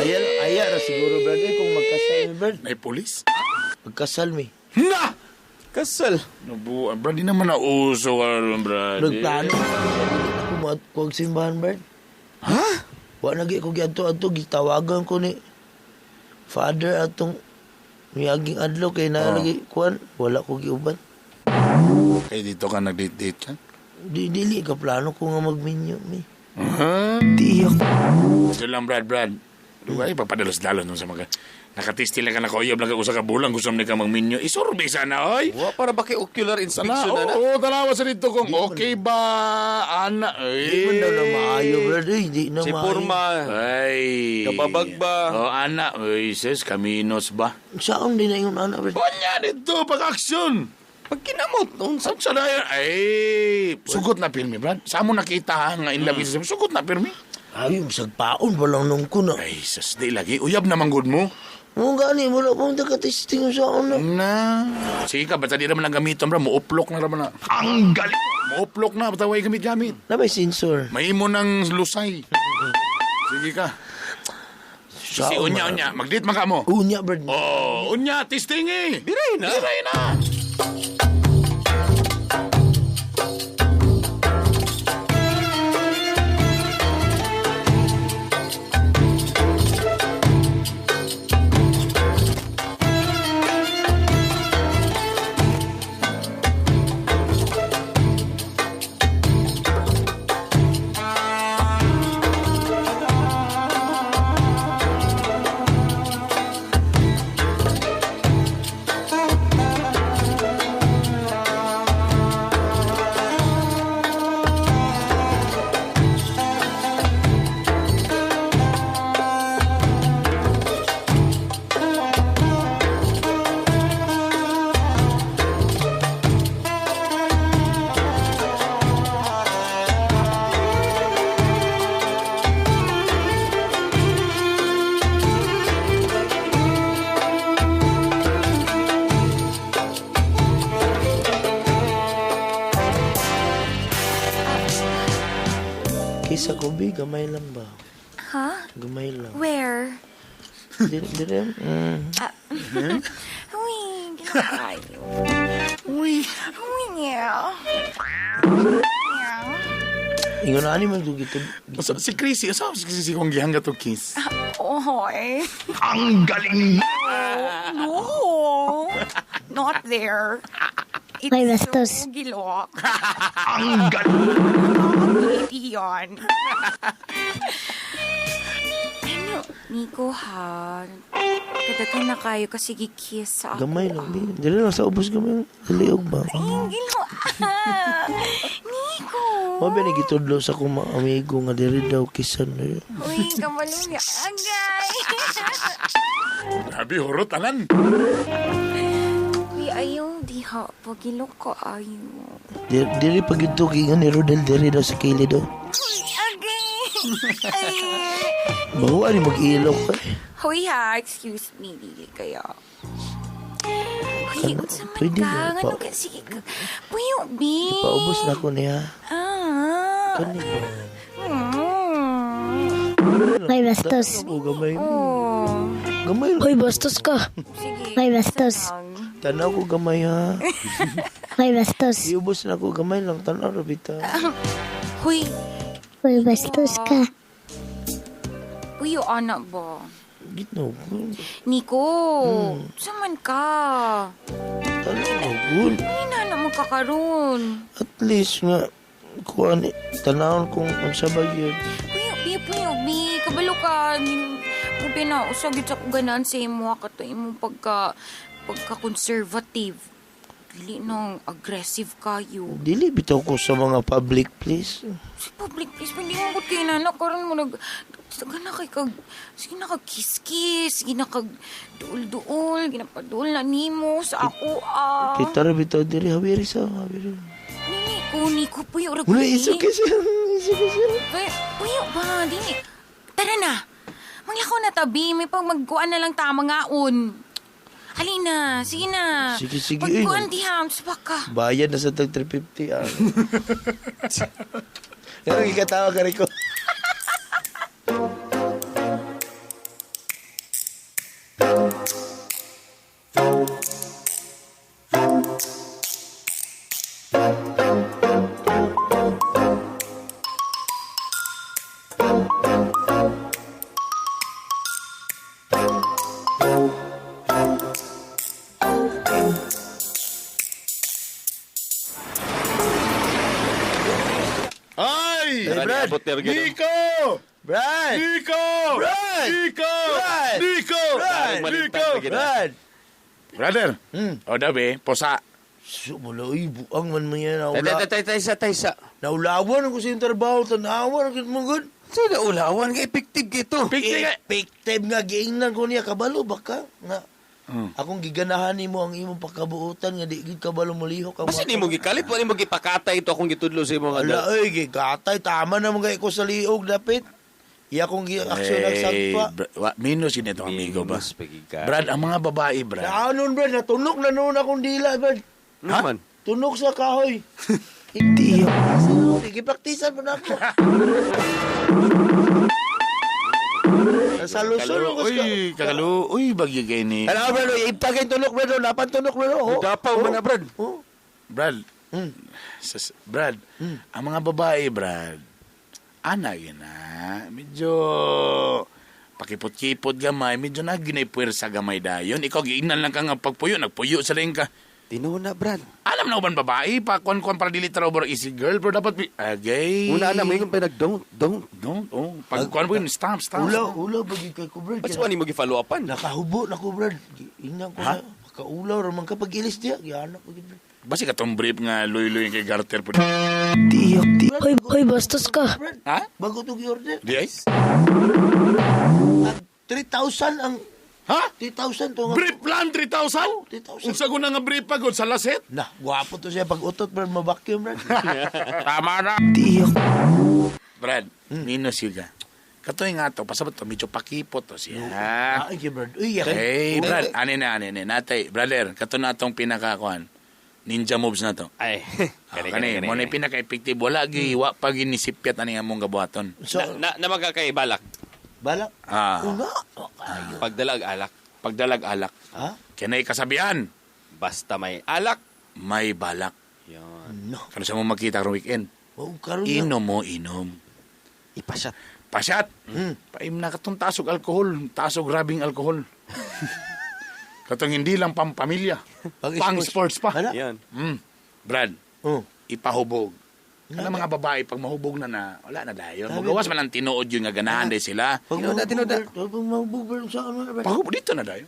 Aya, aya ra siguro, Brad. Uy, kung magkasal mi, Brad. May pulis? Magkasal mi. Na! Kasal. Nabuan, Brad, di naman nauso karon, Brad. Nagplano. Ako mo simbahan, Brad. Ha? Wa na ko giadto-adto gitawagan ko ni Father atong miaging adlaw kay naa lagi kuan, wala ko giuban. Kay dito ka nag-date-date ka? Di dili ka plano ko nga magminyo mi. Huh? Di ako. Ito lang, Brad, Brad. Ay, papadalos-dalos nun sa mga... Nakatisti lang ka nakauyab lang ka usa ka bulan gusto mo na ka magminyo. Isurvey sana, oy! Wa para ba kay ocular inspection na na? Oo, tanawa sa dito kung okay ba, ana. Ay. Di man daw na maayo, Brad. Uy, di na Si maayo. porma. Ay. Kapabag ba? Oh, ana. Uy, sis, kaminos ba? Saan din na yung anak, Brad? Unya dito, pag-action. Pag kinamot, unsa? Sa dayon, ay, sugot na pirmi, Brad. Sa mo nakita ha, nga in love mm. Sugot na pirmi. Ay, sagpaon pa lang nung ko na. Ay, sus, di lagi. Uyab naman good mo. Mo gani, wala pong taga-testing sa ano. Na. Sige ka, basta di naman ang gamiton, bro. Muuplok na naman na. Ang galing! Muuplok na, basta way gamit-gamit. Na may sensor. Mahimo ng lusay. Sige ka. Si unya, unya. Mag-date man ka mo. Unya, Brad. Oh, unya, testing eh. Biray na. Biray na. Kisa ko, bi, gamay lang ba? Ha? Gamay lang. Where? Di, di, mm. Ah. Uy, ginakayo. Uy. Uy, yeah. Yeah. Ingon ani man ko gito. Asa, si Chrissy, asa si Chrissy kung gihangga to kiss? Oy. Ang galing! No. Not there. It's May bastos. so gilok. Ang galing! Hindi yun. Ano, Nico ha? Kadagan na kayo kasi gikiss sa ako. Gamay lang, bi. Dili lang sa ubos gamay. Dili og ba? Ay, gilok. Nico. Mo ba ni gitudlo sa akong mga amigo nga diri daw kisan. Uy, kamalong niya. Agay. Grabe, hurot, anan. Uy, ayaw diha. Pagilok ko ayo. Diri pag ito kingan ni Rodel diri daw sa kilid daw. Uy, agay. Bawa ni mag-ilok ka eh. Hoy ha, excuse me, dili kayo. Hoy, unsa man Pwede ka? na, Ngano ka? Sige ka. Puyo, bi. Paubos na ko niya. Ah. Kani ba? Mm. May bastos. Oh, gamay. Oh. Gamay. Hoy, bastos ka. Sige. May bastos. Tanaw ko gamay ha. May bastos. Iubos na ko gamay lang. Tanaw rabita. Hoy, Hoy, bastos ka. puyo anak ba? Gitno ko. Nico, sa man ka? Tanaw ko. Good. Ay, na mo ka karon. At least nga, kuan tanawon kung unsa ba yun. Puyo, bi, puyo, bi. Kabalo ka. Ubi na, usag yun sa kuganahan sa imo ka to imong pagka-conservative. Dili nang aggressive kayo. Dili bitaw ko sa mga public place. Sa public place, hindi mo ba't kayo nanak? Karon mo nag... Sige na kay kag... Sige na kag kiss-kiss. Sige na kag duol-duol. Ginapaduol na nimo sa ako ah. Kita ra bitaw diri hawiri sa hawiri. Nico, Nico, puyo ra Wala iso kasi. Iso kasi. Puyo ba? Dini. Tara na. Manglakaw na tabi. May pag magkuan na lang tama ngaon. Halina. Sige na. Sige, sige, eh. Pagkuan diha. Subak ka. Bayad na sa tag 350 ah. Pero gikatawa ka Rico. Ay! Hey, Brad! Nico! Brad! Nico! Brad! Nico! Brad! Nico! Brad! Nico! Brad! Brother. O dabi, posa. So, wala, uy, buang man mo yan. Tay, Naula, tay, tay, taysa, taysa. naulawan ako sa iyong trabaho. Tanawan, ang mo good. Sa naulawan, nga effective gito. Effective nga, giingnan ko niya. Kabalo ba ka? Nga, akong giganahan nimo ang imong pagkabuotan nga di gid kabalo molihok ang Basta ni mo gikalit, wala mo gipakatay ito akong gitudlo sa imo nga. Ala, oy, gigatay. Tama na mga ko sa liog, dapit. Iya kong gi-action ang sagpa. Minus yun itong amigo ba? Minus pagigay. Brad, ang mga babae, Brad. Naanon, Brad, natunok na noon akong dila, Brad. Ano man? Tunok sa kahoy. Hindi. Gipraktisan mo na ako. Nasa Luzon ako sa... Uy, kakalo. Uy, bagyo kay ni. Ano, Brad, oy, ibtagin tunok, Brad. oh, Lapan tunok, Brad. Oh. Dapaw man na, Brad. Oh. Brad. Brad, ang mga babae, Brad, ana yun na, medyo pakipot-kipot gamay, medyo na ginay puwersa gamay dayon. Ikaw, giingnan lang ka nga pagpuyo, nagpuyo sa rin ka. Tinuna, Brad. Alam na uban babae, pa kuan-kuan para dili taraw bro, easy girl, pero dapat, agay. Una na mo yung pinag don't, don't. Don't, oh. Pag kuan mo yun, stop, stop. Ulaw, ulaw, bagay kay ko, Brad. Ba't ni mo gi-follow upan? Nakahubo na ko, Brad. Ingnan ko Ha? na. Makaulaw, ramang ka pag-ilis diya. Gihanap ko, Brad. Basi katong brief nga luy-luy kay Garter po. Hoy, hoy, bastos ka. Brad, Ha? bago to gi-order. Di ay? 3,000 ang... Ha? 3,000 to nga. Brief plan, 3,000? 3,000. Unsa ko na nga brief pagod sa laset? Nah, gwapo to siya. Pag utot, Brad, mabakyum, Brad. Tama na. Brad, minus yun ka. Katoy nga to, pasabot to, medyo pakipot to siya. Ay, kay Brad. Uy, yak. Hey, Brad, ani na, ani na. Natay, brother, kato na atong pinakakuan. Ninja moves na to. Ay. Ah, kani, mo na pinaka-effective. Wala gi, wa pa ginisipyat ani among gabuhaton. So, Na, na, na magkakaibalak. balak. Ah, Una. Pagdalag alak. pagdalag alak. Ha? Kinay kasabihan, Basta may alak. may balak. Yan. No. Kano sa mo makita karong weekend? Oh, karon na. Inom mo, inom. Ipasyat. Pasyat. Paim na katong tasog alkohol, tasog grabing alkohol. Katong hindi lang pampamilya, Pang pang sports pa. Hala? Yan. Brad, Oh. ipahubog. Kana mga babae pag mahubog na na, wala na dayon. Sabi- Magawas man ang tinuod yun nga ganahan day sila. Pag Tinoda, tinoda. Pag mahubog, Brad, saan mo na, Brad? Pahubog dito na dayon.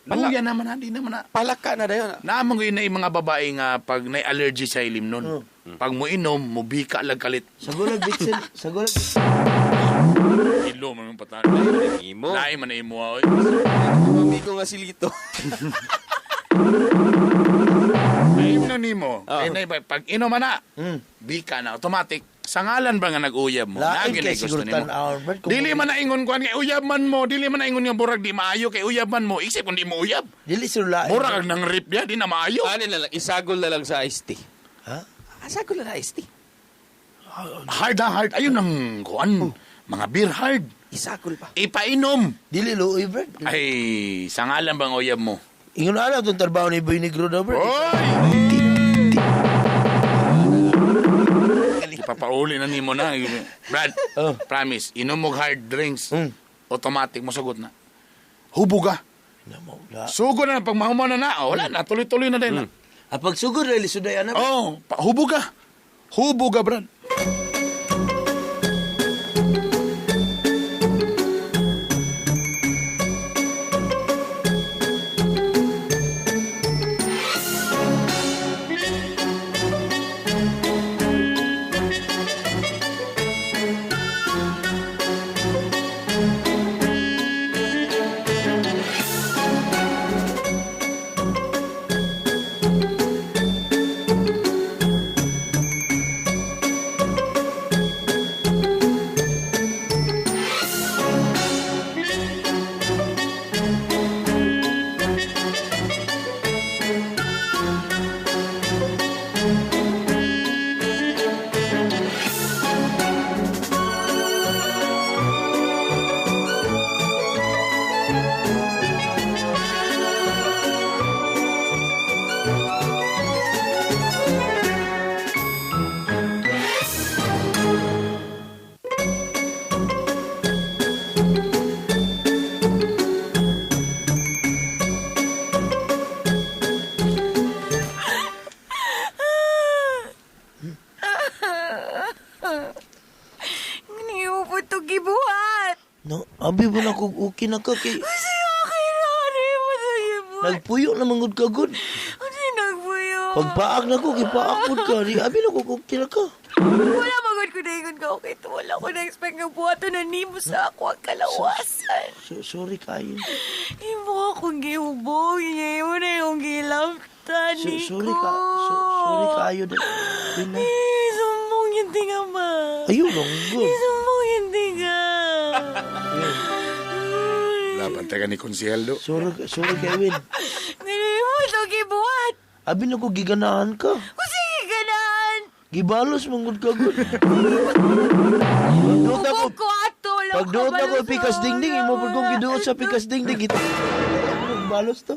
Luya naman na, di naman na. Palaka na dayon. Naamang yun na yung mga babae nga pag may allergy sa ilim nun. Oh. Pag mo inom, mubika lang kalit. Sa gulag, bitsin. Sa gulag. Ilo man yung patay. Imo. Lain man na imo. Oy. Amigo nga si Lito. Ay, Ingnon nimo. Ah. Eh, na, pag inom na, bika na automatic. Sa ngalan ba nga nag-uyab mo? Lain Lagi kay na gusto siguro nimo. tan-awon, Brad. Kung Dili man na ingon kuan kay uyab man mo, dili man na ingon nga burag di maayo kay uyab man mo. Isip kung di mo uyab. Dili siguro lain. Murag kag nang rip niya, di na maayo. Ano na lang, isagol na lang sa iced tea. Ha? Isagol na lang iced tea. Hard ha, hard. Ayun ang kuan. Mga beer hard. Isagol pa. Ipainom. Dili luoy, Brad. Ay, sa ngalan bang uyab mo? Ingon na itong trabaho ni Boy Negro daw, Brad. Oy! Ipapauli na nimo na. Brad, promise, inom og hard drinks. Automatic mo sagot na. Hubog ka. Sugo na, pag mahuman na na, oh, wala na, tuloy-tuloy na din. Ah, pag sugod na, lisuday na. Oh, hubog ka. Hubog ka, Brad. Hindi mo po ito gibuhat. No, abi mo na kung okay na ka kay Kasi okay na, ano mo ito gibuhat? nagpuyo na mangod ka gud. Ano yung nagpuyo? Pagpaak na ko, kipaak pud ka. Di abi na ko kung okay na ka. Wala magod ko na ingon ka, okay ito. Wala ko na-expect nga buhaton na nimo sa ako ang kalawasan. So, sorry kayo. Imo akong gihubog, imo na yung gilaptan So, ni sorry ka. So, sorry kayo. Di na. Eh, sumbong yung tinga ma. Ayun lang gud. Sumbong yung tinga. Laban tayo ni Konsyeldo. Sorry, sorry kay Win. Hindi mo ito gibuhat. Abi na ko giganahan ka. Kung sige ganahan. Gibalos mangod ka gud. Hubog ko ato. Wala Pag duot na ko pikas dingding, imo pud kong giduot sa pikas dingding. Balos to.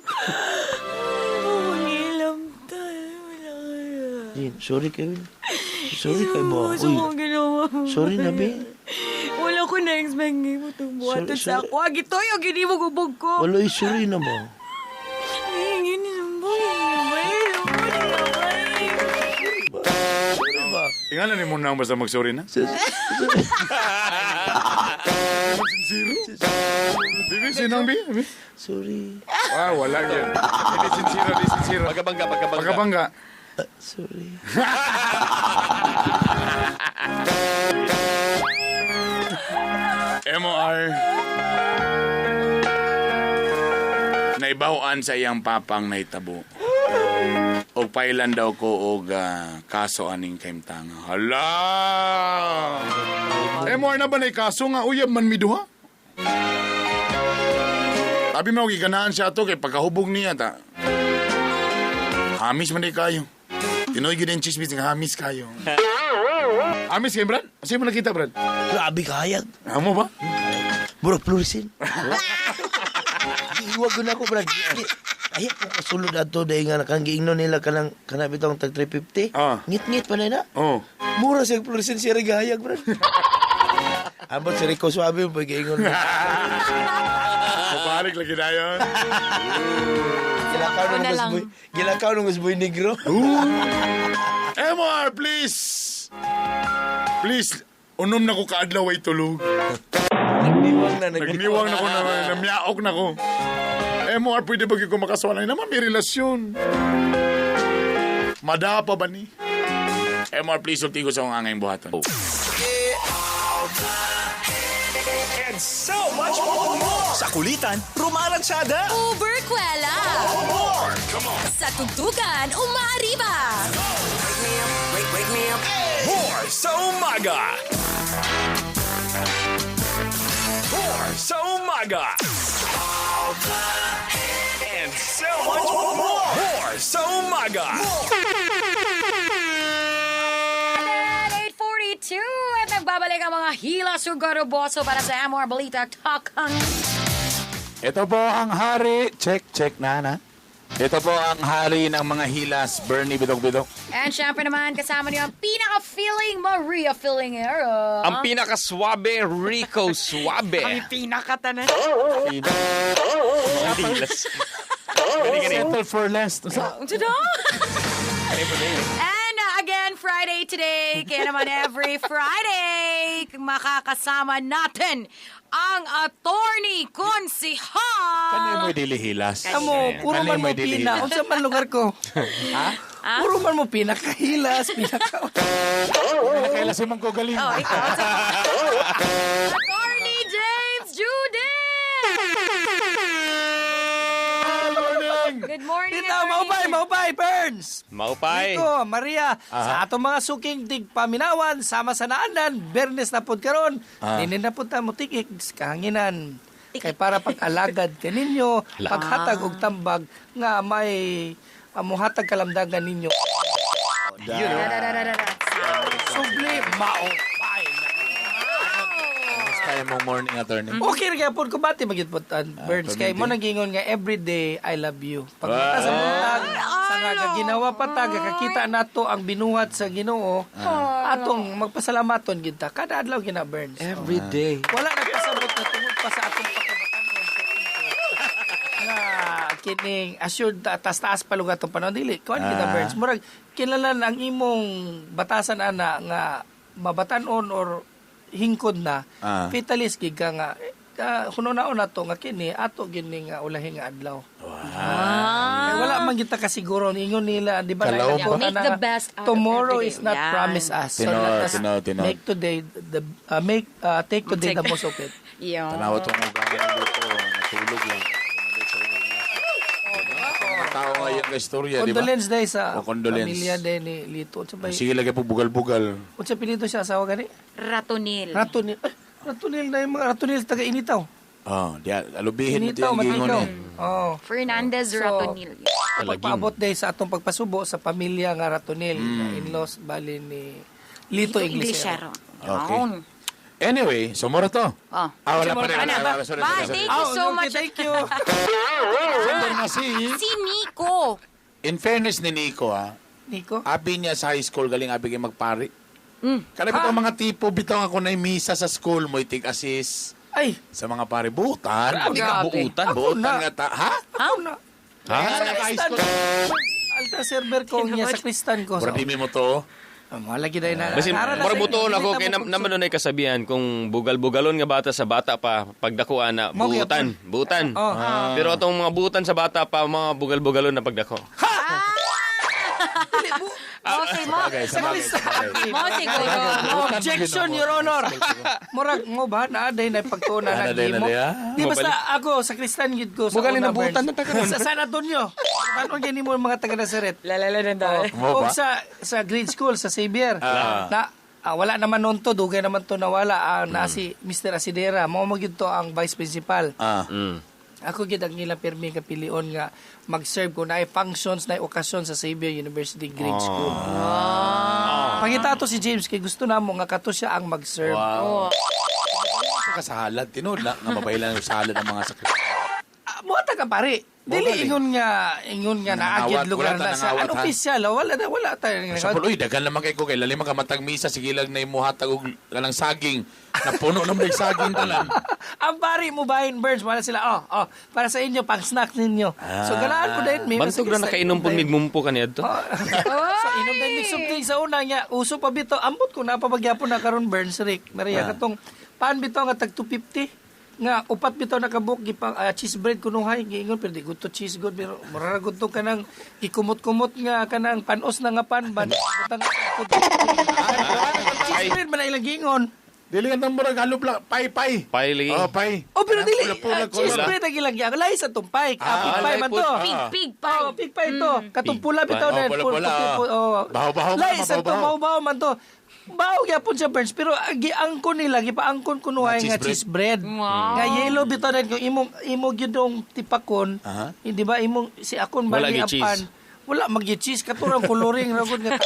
Jin, sorry kay Win. Sorry kay ba. Gusto Uy, kong ginawa. sorry na be. Wala ko na-expect nga mo itong buhaton Sorry, sa sorry. ako. Agi toyo, gini mo gubog ko. Wala, sorry na ba? Ay, yun, sumbong, yun, Sorry ba? Tingnan ni mo na basta magsorry na. Sincero. Bibi, sinang bi? Bibi? Sorry. Ah, wala yan. Hindi sincero, di sincero. Pagkabangga, pagkabangga. Pagkabangga. Sorry. MOR. Naibawaan sa iyang papang nahitabo. Og pailan daw ko og kaso aning kaimtanga. Hala! MOR na ba na kaso nga uyab man miduha? Sabi mo, giganaan siya to kay pagkahubog niya ta. Hamis man di kayo. Tinoy gyud ang chismis nga hamis kayo. Hamis kayo, Brad? Saan mo nakita, Brad? Grabe kahayag. Amo ba? Murag fluorescent. Giiwag ko na ako, Brad. Ay, ako kasulod ato dahil nga nakang giingnon nila kanang kanang bitong tag 350. Ah. Ngit-ngit pa na na. Oh. Mura siya fluorescent siya gahayag, Brad. Ambot si Rico Suave mo pag-iingon. Mabalik lagi na yun. Gilakaw Ako nung na lang. usboy. Gilakaw nung usboy negro. MR, please! Please, unom na ko kaadlaw ay tulog. Nagniwang na. Nagniwang na ko, na, namiyaok na ko. MR, pwede ba ko makaswanay naman? May relasyon. Madapa ba ni? MR, please, sulti ko sa akong angay buhaton. And so much more. Sa kulitan, rumaransyada. Uber Kwela. Sa Sa tugtugan, umaariba! Wake, wake me up. More sa umaga. More sa umaga. And so much more. More sa umaga. At 8:42 at nagbabalik ang mga hila sugaro boso para sa Amor Balita Talkang. Ito po ang hari. Check, check na na. Ito po ang hari ng mga hilas, Bernie Bidok-Bidok. And syempre naman, kasama niyo ang pinaka-feeling Maria Feelingera. Ang pinaka-swabe, Rico Suabe. Ang pinakatanan. Hilas. Settle for less. Unsa daw? And again, Friday today. Kaya naman every Friday, makakasama natin ang attorney konsihal. Kanay mo'y dili hilas. Amo, puro Kanay man mo mo'y dili pina. hilas. Unsa man lugar ko? Ha? Puro man mo pina kahilas, pinaka. Pinakahilas imong kogaling. Oh, ikaw. Attorney James Judith! Good morning, Dito, maupay, maupay, Burns! Maupay. Rico, Maria, Aha. sa atong mga suking tigpaminawan, sama sa naanan, Bernes na pod karon, dinin na pod ta mo tikik sa kahanginan. Kay para pag-alagad kaninyo, Hala. paghatag og tambag nga may muhatag kalamdagan ninyo. Subli maupay. Kamusta imong morning, attorney? Okay ra gyapon ko bati magyud pod Burns kay mo nang gingon nga every day I love you. Pag mata sa buntag sa nga ginawa pa ta kakita nato ang binuhat sa Ginoo, atong magpasalamaton gid ta kada adlaw gina Burns. Every day. Wala nagpasabot na tungod pa sa atong pagkabatanon nga kining assured ta taas-taas pa lugar atong panahon dili kuan kita Burns murag kinahanglan ang imong batasan ana nga mabatan-on or hingkod na fatalist gid ka nga huno-naon na to nga kini ato gini nga ulahi nga adlaw. Kay wala man kita kasiguro ingon nila di ba Kalaom na- ba? Make na- the best out of tomorrow every is day. not Yan. promise us. So Tinood, let us tinood, tinood. make today the make take today Take- the most of it. Yeah. Tanawa itong ugangan dito. Natulog lang. Mga tao ngayon ka istorya, di ba? Condolence day sa Oh, condolence. pamilya day ni Lito. Unsa ba? Sige lagi po bugal-bugal. Unsa pinito siya asawa gani? Ratonil. Ratonil. Ay, Ratonil na yung mga Ratonil taga Initaw. Oh, di alubihin mo ito Initaw yung gingon matikaw. eh. Oh. Fernandez So, Ratonil. Pagpaabot day sa atong pagpasubo sa pamilya nga Ratonil na in-laws bali ni Lito Iglesias. Okay. Anyway, so mura to. Oh. Ah, wala pa rin. Ano Wala, ba? wala, sorry, Bye, sorry, sorry. thank you so okay, much. Thank you. Sender na si... Si Nico. In fairness ni Nico, ah, Nico? Abi niya sa high school, galing abi kay magpari. Kada bitaw mga tipo, bitaw ako na misa sa school, mo itig assist. Ay! Sa mga pare, buutan. Grabe ka, Grabe. buutan. Ako Buutan na. nga ta. Ha? Ako na. Ha? Sa High Kristan. school. Alta server ko niya sa Kristan ko. Mura So, di mo to. malagi dahil na. Basin, Nara na mura sa buton inyo, ako dili kay ta mo naman nun ay kasabihan kung bugal-bugalon nga bata sa bata pa pagdako ana Mao gyud buutan, buutan. Oh. Pero atong mga buutan sa bata pa mga bugal-bugalon na pagdako. Okay mo. Sabagay, sabagay, sabagay. Mo siguro. Objection, Your Honor. Murag mo ba na aday na pagtuon na Ana day na nagimo. day, ah. Di basta ako sa Kristan gid ko sa Bugali una, na buutan Burns. na taga ron. Sa San Antonio. Tanon gani mo mga taga Nazaret. Lalala na daw. Mo O ba? sa grade school sa Xavier. Na wala naman noon to, dugay naman to nawala na si Mr. Asidera. Mao mo gyud to ang vice principal. Ako gid ang ilang pirmi kapilion nga mag-serve ko naay functions naay okasyon sa Xavier University Grade School. Pangita to si James kay gusto namo nga kato siya ang mag-serve. Wow. Sa kasahalad, tinuod na nga mabailan ang salad ang mga sakit. Muata ka pare. Dili ingon nga Nangawat, naagid lugar wala ta na sa nangawat, ha? unofficial, wala na wala tayo. Sa uy, daghan naman kay ko kay lalim ka matag misa sige lang na imuhatag og kanang saging. Napuno naman yung saging tanan. Ang pare mo bahin birds wala sila. Oh, oh, para sa inyo pang snack ninyo. So ganaan po din may Bantog na nakainom po migmumpo kaniadto. So inom din mig something sa una niya. Uso pa bito ambot ko na pabagyapon na karon Burns Rick. Maria katong pan bitaw nga tag 250 nga upat bitaw nakabuk gipang cheese bread kunuhay giingon pero di gusto cheese good pero mura ra gud to kanang gikumot-kumot nga kanang panos na nga pan ban butang cheese bread man na ilang giingon. Dili ka nang murag halo pla pay pay. Pay lagi. Oh, pay. Oh, pero dili, Pula-pula cheese color. bread ang ilang giyang. Lahi sa tumpay. Pig pie Ah, man to. Pig, pig pie. Oh, pig pie to. Katong pula Pig bitaw pie. na. Oh, pula-pula, Oh. Bahaw-bahaw man, Lahi sa to, mabahaw-bahaw. bahaw-bahaw man to. Bahaw gyapon siya, Burns. Pero giangkon nila, gipaangkon kunuhay Nga nga cheese cheese bread. Wow. Nga yellow bitaw na kung imong imo gyud dong tipakon. Aha. Hindi ba imong si akon ba Wala ni gyud cheese. apan? Wala mag cheese katurang coloring ra gud nga.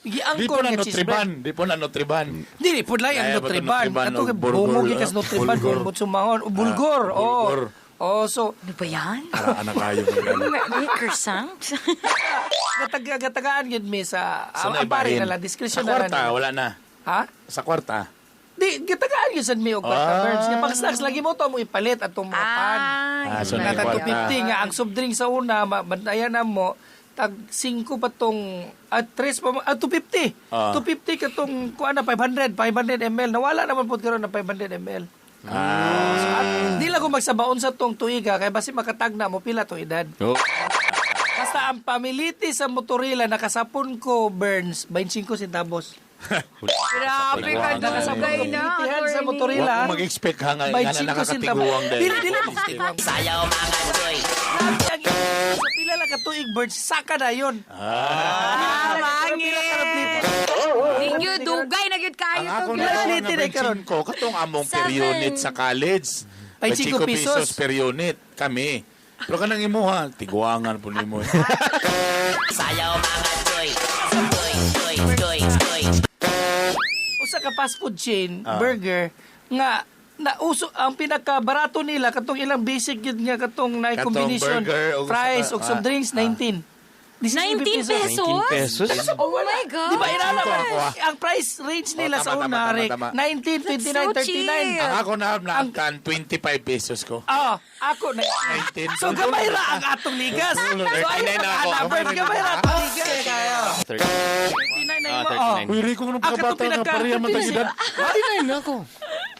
Di po Giangkon na nga cheese bread. Nutriban. Di po na Nutriban. Dili pud lay ang Ay, bato Nutriban. Nutriban Kato og kay burgol, bungo gikas ah, Nutriban bulgor. kung butsumahon. O bulgor. Ah, Oh. bulgor. Oh, so Ano ba yan? Ara anak kayo mag May croissant? gatagaan gid mi sa So, ang pare naibahin. na lang discretion Sa na lang. kwarta, nila. wala na. Ha? Sa kwarta. Di gitagaan gyud sad mi og kwarta Ah. birds. Nga pag snacks lagi mo to mo ipalit atong mga pan. Ah, so Nga naibahin. tag 250 nga ang soft drink sa una bantayan na mo tag 5 pa tong at 3 pa 250. Ah. 250 katong kuan na 500 ml. Nawala naman pud karon ng 500 ml. Ah. So, at, di lang ko magsabaon sa tong tuiga kay basi makatagna mo pila tong edad. Oh. Basta ang pamiliti sa motorila nakasapon ko Burns 25 centavos. Grabe ka, dugay na. Pamilitihan sa attorney. motorila. Huwag mo mag-expect ha nga, nga na 25 centavos. nakakatiguang dahil. Dili dili magtiguang. Sayaw mga toy. Sa pila lang ka tuig Burns saka na yun. Ah, Pangit. Di gyud, dugay na gyud kayo Ang to. ako gyud. na Plate nga na karon. 25, katong among per Seven. unit sa college. 25 25 pesos per unit kami. Pero kanang imuha, tiguangan po nimo. Sayaw mga toy. Toy, toy, toy, toy. Usa ka fast food chain burger nga na uso ang pinakabarato nila katong ilang basic gyud nga katong na Katong combination burger og fries usa ug ka- soft drinks 19. 19 pesos? 19 pesos? Oh my God. Di ba inana Ako, ako, ah. ang price range nila Oh, sa tama, una tama, tama, rek tama. 19, 29, That's so 39. cheap. Ang ako na naagtan 25 pesos ko. Ah, ako na. 19. So gamay ra ang atong ligas. So ay 39 na ako. na bird gamay ra atong ligas kayo. 39 na Ah, imo. Oh. 39. Uy, Rico, nung Ah, katong pagkabata nga pinaka- pareha man tag edad. 39 na ako.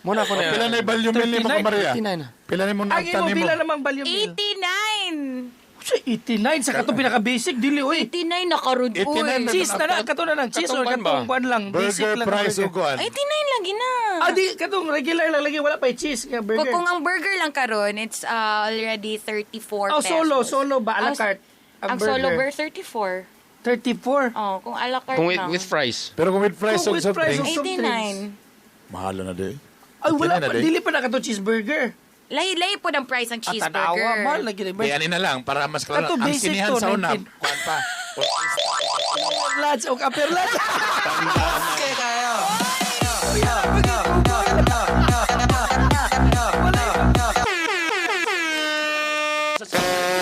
Muna ako na. Pila na value meal ni mo Maria? 39 na. Pila na mo Ang naagtan imo nimo? pila namang value meal? 89. Sa 89 sa katong pinaka basic dili oy. 89 na karon 89 uy. na. Cheese na na kato na lang cheese Katong or kwan ba? katong kwan lang basic Burger lang price burger. ug kuan. 89 lang gina. Ah, di katong regular lang lagi wala pa cheese nga Kung, burger. kung ang burger lang karon, it's already 34 Oh, pesos. solo, solo ba a la Ang- carte? Ang solo burger 34. 34. Oh, kung a la carte Kung with, lang. with fries. Pero kung with fries Kung ug with soft fries ug drinks, soft drinks. 89. mahalo na di. Ay wala 89 na pa di. dili pa na katong cheeseburger. Lahi-lahi po ng price ang Ah, tanawa, cheeseburger. mahal lagi ni Di ani na lang para mas klaro. Kato Ang basic sinihan to, sa una, 19. kuan pa. Large og upper large. Okay kayo.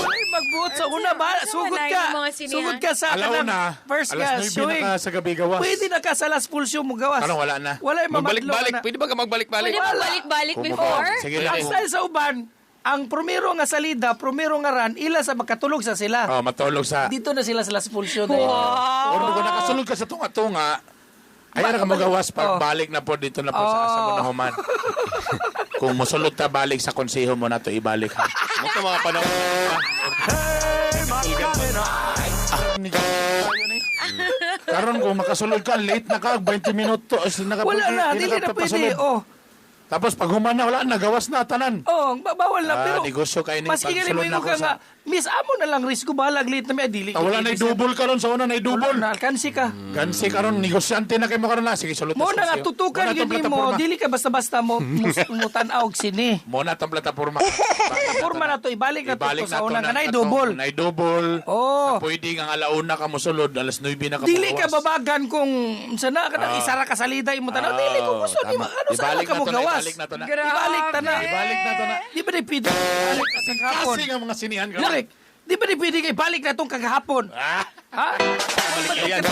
Walay magbuot sa una ba? Sugod Wala ka. yung mga sinihan. Sugod ka sa Alaw kanang na, first alas ka 9 na showing. ka sa gabi gawas. Pwede na ka sa last full show mo gawas. Ano, wala na. Walay mamadlo Magbalik-balik. na. Pwede ba ka magbalik-balik? Pwede ba balik-balik before? Sige lang. Ang style sa uban, ang promiro nga salida, promiro nga run, ila sa makatulog sa sila. Oh, matulog sa. Dito na sila sa last full show. Wow. Or kung nakasulod ka sa tunga-tunga, ay ra ka magawas Oh. pag balik na po dito na po sa asa mo na human. Kung mosulod ta balik sa konseho mo na to ibalik ha. Mo to mga panahon. Karon kung makasulod ka late na ka 20 minuto as naka Wala na, dili na pwede. pasulod. Oh, Tapos pag human na wala na gawas na tanan. oh, bawal na Ah, pero negosyo kayo ni maski gali pagsulod mo na ka ako sa nga, miss amo na lang risk ko bahalag late na may dili. Ah, wala na double karon sa una na double. Na kansi ka. Gansi karon negosyante na kay mo karon na sige sulod Mo ta na sa nga konseho. tutukan Mo na yun tong nimo, plataporma. dili ka basta-basta mo mo tan-aw og sini. Mo na tong plataporma. Porma na to ibalik na to, Ibalik to sa na to una nga na nay double. Nay double. Oh. Na pwede nga alauna ka mosulod, alas 9 na ka Dili ka mogawas. babagan kung sana ka nang isara ka salida imo tanaw. Dili ko gusto ni tama. ano sa Ibalik ka na mo to na, gawas. ibalik na to na. Ibalik ta na. Ibalik na to na. Di ba di pwede? Ibalik na sa kahapon. Kasi nga mga sinihan ka. Direk, di ba di pwede kay balik na tong kagahapon? Ah. Ha? Malikayan.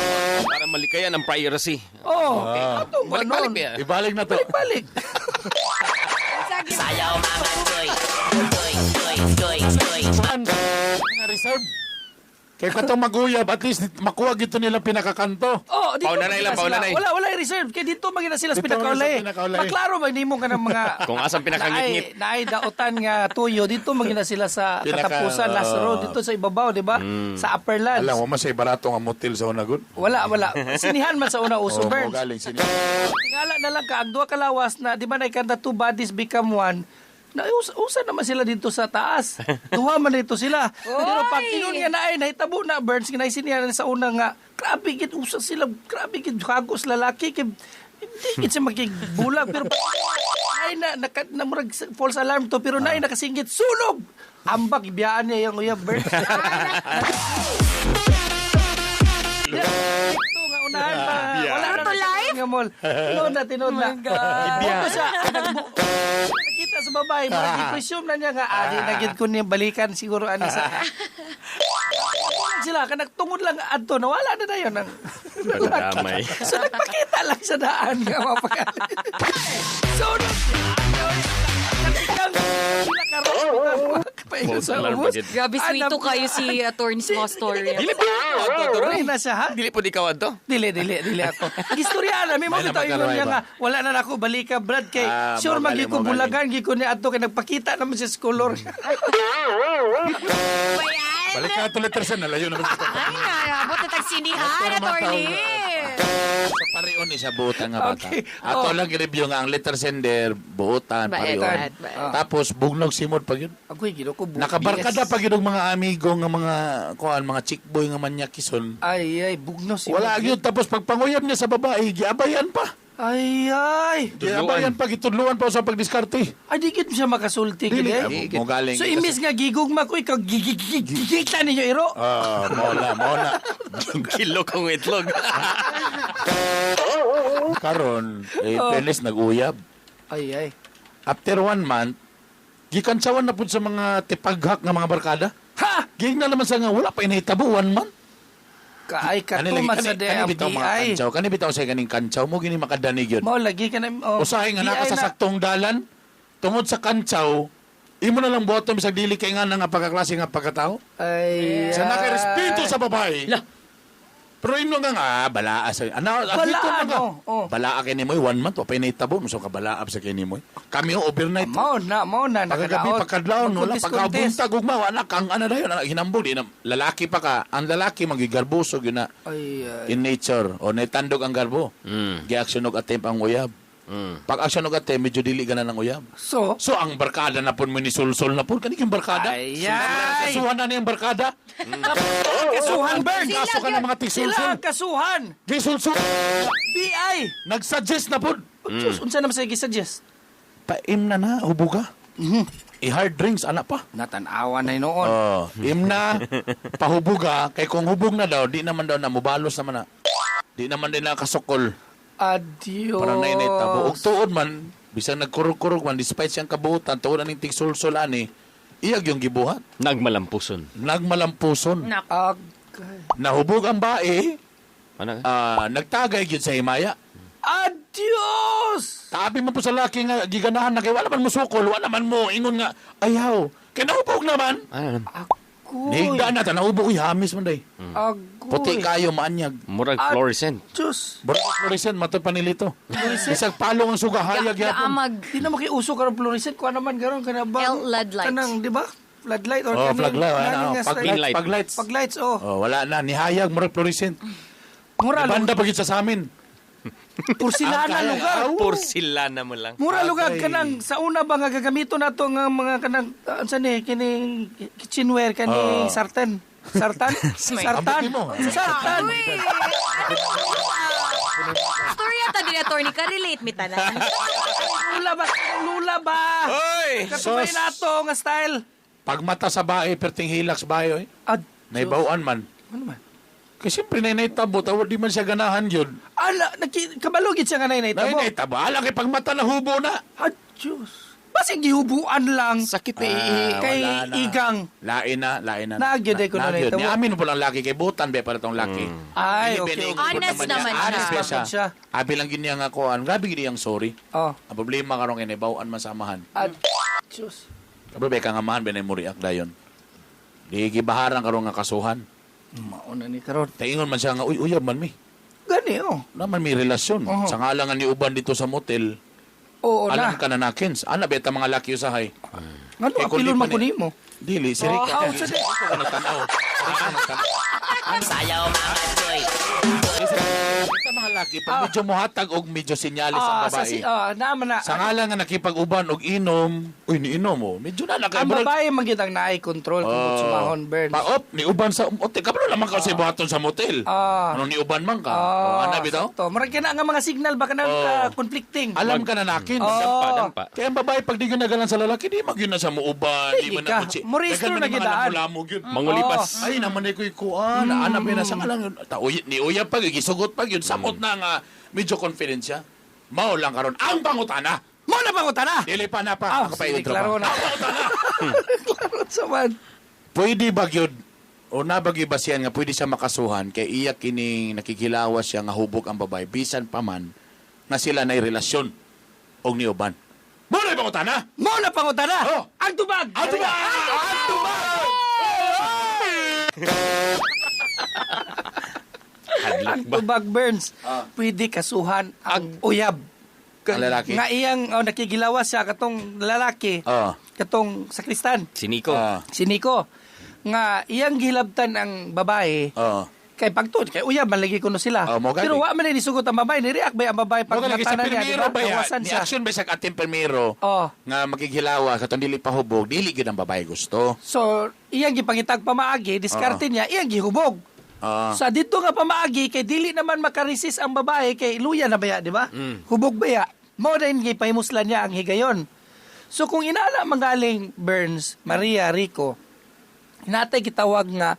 Para malikayan ang piracy. Oh, atong Balik-balik ganon. ba? Ibalik na to. Balik-balik. Sayaw mga toy. Toy, toy, toy, toy. Saan? Nga reserve. Kay katong maguyab, at least makuha gito nila pinakakanto. Oh, dito Paunanay lang, magina sila. paunanay. Wala, wala i-reserve. Kay dito magina sila sa Dito man sa pinakaulay. pinakaulay. Maklaro ba nimo ka ng mga Kung asang pinakangitngit. Naay daotan nga tuyo dito magina sila sa katapusan last row dito sa ibabaw, di ba? Sa upper lands. Alam, wa man say barato nga motel sa una gud. Wala, wala. Sinihan man sa una uso, Oh, Burns. mo galing sinihan. Tingala na lang ka, ang duha ka lawas na, di ba na ikanta two bodies become one, na usa naman sila dito sa taas. Duha man dito sila. Pero pag ingon nga na ay nahitabo na Burns nga sinihan sa una nga grabe gid usa sila, grabe gid hagos lalaki kay hindi gid siya makigbulag pero pag, ay na, naka, na murag false alarm to pero naay nakasinggit sunog. Ambak biyaan niya yung uyab Burns. Ito nga unahan pa. Wala na True to life? Nga mall. Tinuod na, tinuod na. Oh Buto siya. Nakita sa babae, murag i-presume na niya nga, di na gid ko niya balikan siguro ani sa... sila, kanang tungod lang adto, nawala na dayon ang Pagdamay. So nagpakita lang sa daan nga mapakalit. So, nagtikang sila karon False sa alarm ubos. pa gid. Grabe, sweeto kayo si attorney sa mga story. Dili po ikaw adto, attorney. Ay, na siya, ha? Dili po ikaw adto. Dili, dili, dili ako. Gistorya na, may May mga bitaw ingon napagkaroy niya ba? nga, wala na nako balika, Brad, kay Ah, sure mo magi galing, ko mo galing. bulagan, gi ko ni adto kay nagpakita naman siya sa color. Balik ka tuloy tersen, nalayo naman sa Ay, naabot na tagsinihan, attorney. Sa parion ni siya buotan nga bata. Okay. Ato Oh. lang i-review nga ang letter sender, buotan, Bait, parion. bait, bait. Tapos bugnog simod pag yun. Agoy, gino ko. Nakabarkada pag yun og mga amigo nga mga kuan mga chick boy nga manyakison. Ay, ay, bugno si Wala yun tapos pagpanguyab niya sa babae, giabayan pa. Ay, ay. Giabayan pa, gitudluan pa sa pagdiskarte. Ay, di gid siya makasulti. Dili, Gid, eh. Mo galing. So, imbis nga gigugma ko, ikaw gigigigigita ninyo, iro. Ah, mo na, mo na. Kilo kong itlog. Karon, eh, Oh. fairness nag-uyab. Ay, ay. After one month, gikantsawan na pud sa mga tipaghak nga mga barkada. Ha! Ging na naman sa nga wala pa inahitabo one month. Kaay, Kani lagi katuman kani sa kani bitaw mga DMBI. kantsaw, kani bitaw sa kaning kantsaw mo gini makadanig yun. Mao lagi ka na, oh, Usahay nga BI naka sa na. saktong dalan tungod sa kantsaw, imo na lang buhaton bisag dili kay nga nga pagkaklase nga pagkatao. Ay, Sa ay. nakarespeto sa babae. Pero ino nga nga, balaa sa... Ano, Balaan, dito na nga. oh, oh. Balaa kay nimoy, one month, wapay na itabo. Muso ka balaa sa kay nimoy. Kami oh, overnight. Mao na, mao na. Pagkagabi, nakadaot. pagkadlaon, wala. Magkuntis-kuntis. Pagkabuntag, ugma, wala kang ano na yun. Anak, hinambog, di na, lalaki pa ka. Ang lalaki, magigarboso, yun na. Ay, ay. In nature, o naitandog ang garbo. Gi-action og attempt ang uyab. Pag action og attempt, medyo dili ka na ng uyab. So, So, ang barkada na po mo ni Sulsol na po. Kani yung barkada? Ay, ay. Kasuhan na niyang barkada. Kasuhan, Bern! Kaso ka ng mga Sila tigsulsol. ang kasuhan! Gisulsol. BI! Nag-suggest na po. Oh, Diyos, unsa naman sa gisuggest? Paim na na, hubo ka. I-hard drinks, anak pa. Natanawa na noon. Oh, im na, pahubuga. Kay kung hubog na daw, di naman daw na, mubalos naman na. Di naman din na kasukol. Adios. Para na inay tabo. Og tuod man, bisan nagkurog-kurog man, despite siyang kabuutan, tuod aning tigsulsol ani, iyag yung gibuhat. Nagmalampuson. Nagmalampuson. Nako. Agay. Nahubog ang bae, Ano? nagtagay gyud sa himaya. Adios! Tabi man po sa laki nga giganahan na kay wala man mo sukol, wala man mo ingon nga ayaw. Kay nahubog naman. Ano? Agoy. Nihigda na ta nahubog uy hamis man day. Agoy. Puti kayo maanyag. Murag Ah. fluorescent. Diyos. Murag fluorescent matod pa nilito. Isang palong ang suga hayag yapon. Gaamag. Di na makiuso karon fluorescent. Kuha naman karon kana ba? L LED lights. Kanang, di ba? Floodlight or Oh, kaning- floodlight, kaning ano, nga pag style. light. Pag lights. Pag lights, oh. Oh, wala na nihayag murag fluorescent. Mura Banda pa gyud sa amin. Porcelana Ang lugar. Porcelana mo lang. Mura lugar Agay. kanang sa una ba nga gagamito nato nga mga kanang unsa ni kining kitchenware kaning Oh. sarten. Sartan? Sartan. Ambot nimo. Sartan. Storya ta din, attorney. Ka-relate mi tanan. Lula ba? Lula ba? Oy! Katubay Sos. nato nga style. Pagmata sa bae perting hilaks bae oy. Ad, Naibawaan man. ano man? Kay siyempre nay tabo tawad di man siya ganahan yun. Ala, naki, kabalugit siya nga nay Nay naitabo. nay tabo. Ala kay pagmata na hubo na. Ad, Diyos. Basig gihubuan lang. Sakit na Ah, Kay wala na. Igang. Lain na, lain na. Nagyod ay kuno na Nagyod. ito. Ni amin po lang laki kay butan be para tong laki. Ay, Dili, okay. bene, okay. ikot Honest naman siya. Honest ba siya. Siya. Abi lang gini ang ako. Ang grabe gini ang sorry. Oh. Ang problema karon kay nabawaan man sa amahan. Ad, Diyos. Kabro be kang amahan benay mo react dayon. Di gibaharan karon nga kasuhan. Mauna ni karon. Taingon man siya nga, uy, uyab man mi. Gani, oh. Naman may relasyon. Oo. Sa nga lang nga ni uban dito sa motel, Oo alam na. ka na nakins. Ana beta mga laki usahay. Ngano Eh, kung apilon di pa man ko nimo? Dili, si Rica. Oh, sa di. Sayaw mga choy. Kita mga laki, pag medyo muhatag og medyo sinyalis ang Ah, sa babae. si naman na. Sa nga lang nga nakipag-uban og inom, uy, niinom mo. Medyo na Ang babae man gyud ang naay control kung Oh. sumahon Burns. Pa-op, niuban sa motel. Kabalo naman ka sa buhaton sa motel. Ah. Ano niuban man ka? Oh, ana bitaw? Sakto. Murag kana nga mga signal ba kana Oh. conflicting. Alam ka na nakin. Oh. Dampa, dampa. Kaya ang babae, pag di yun nagalan sa lalaki, di magyun na sa muuban, di Sige man ka. na kutsi. Muristro na gidaan. Lamog yun. Mangulipas. Ay, naman ay ko'y kuan. Anak na sa ngalang yun. Ni uyab pag, gisugot pag yun. Samot na nga, medyo confidence siya. Mao lang karon ang pangutana. Mo na pangutana. Dili pa na pa. Ah, Ako pa sige, i-intro pa. klaro na. Klaro sa man. Pwede ba gyud o nabagi ba siya nga pwede siya makasuhan kay iya kining nakikilawas siya nga hubog ang babae bisan pa man nga sila nay relasyon og niuban. Mo na pangutana. Mo na pangutana. Oh. Ang tubag. Ang tubag! Ang tubag! Ang tubag Burns. Pwede kasuhan ang uyab. Ang lalaki. Nga iyang oh, nakigilawas siya katong lalaki, Oh. katong sakristan, Si Nico. Ah. si Nico. Nga iyang gilabtan ang babae. Oh. Kay pagtud kay uyab man lagi kuno sila. Oh, mo gani. Pero wa man ni nisugot ang babae, ni-react ba ang babae pag Mo lagi sa natanan niya, di pirmiro ba? ba ya? Gawasan Ni siya. action ba sa ating pirmiro Oh. nga magighilawa katong dili pa hubog, dili gyud ang babae gusto. So, iyang gipangitag pamaagi, diskarte niya, iyang gihubog. Ah. Sa dito nga pamaagi kay dili naman makaresist ang babae kay luya na baya, di ba? Hubog baya. Mao din gipahimuslan niya ang higayon. So kung inala manggaling Burns, Maria Rico, natay gitawag nga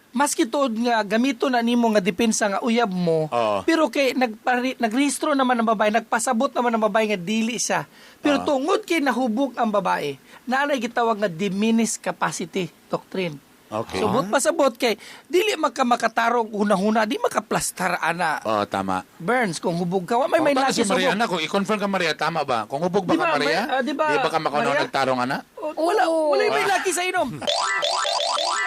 maski tuod nga gamito na nimo nga depensa nga uyab mo, Oo. pero kay nagrehistro naman ang babae, nagpasabot naman ang babae nga dili siya. Pero tungod kay nahubog ang babae, naanay gitawag nga diminished capacity doctrine. Okay. So but pasabot kay dili maka makatarong hunahuna, di makaplastar ana. Oh, tama. Burns kung hubog ka, wa may may Oh, tama laki si Maria na, kung i-confirm ka Maria, tama ba? Kung hubog ba Di ka ba, Maria? di ba, Di ba ka makaunaw Maria? nagtarong ana? Oh, wala may laki sa inom.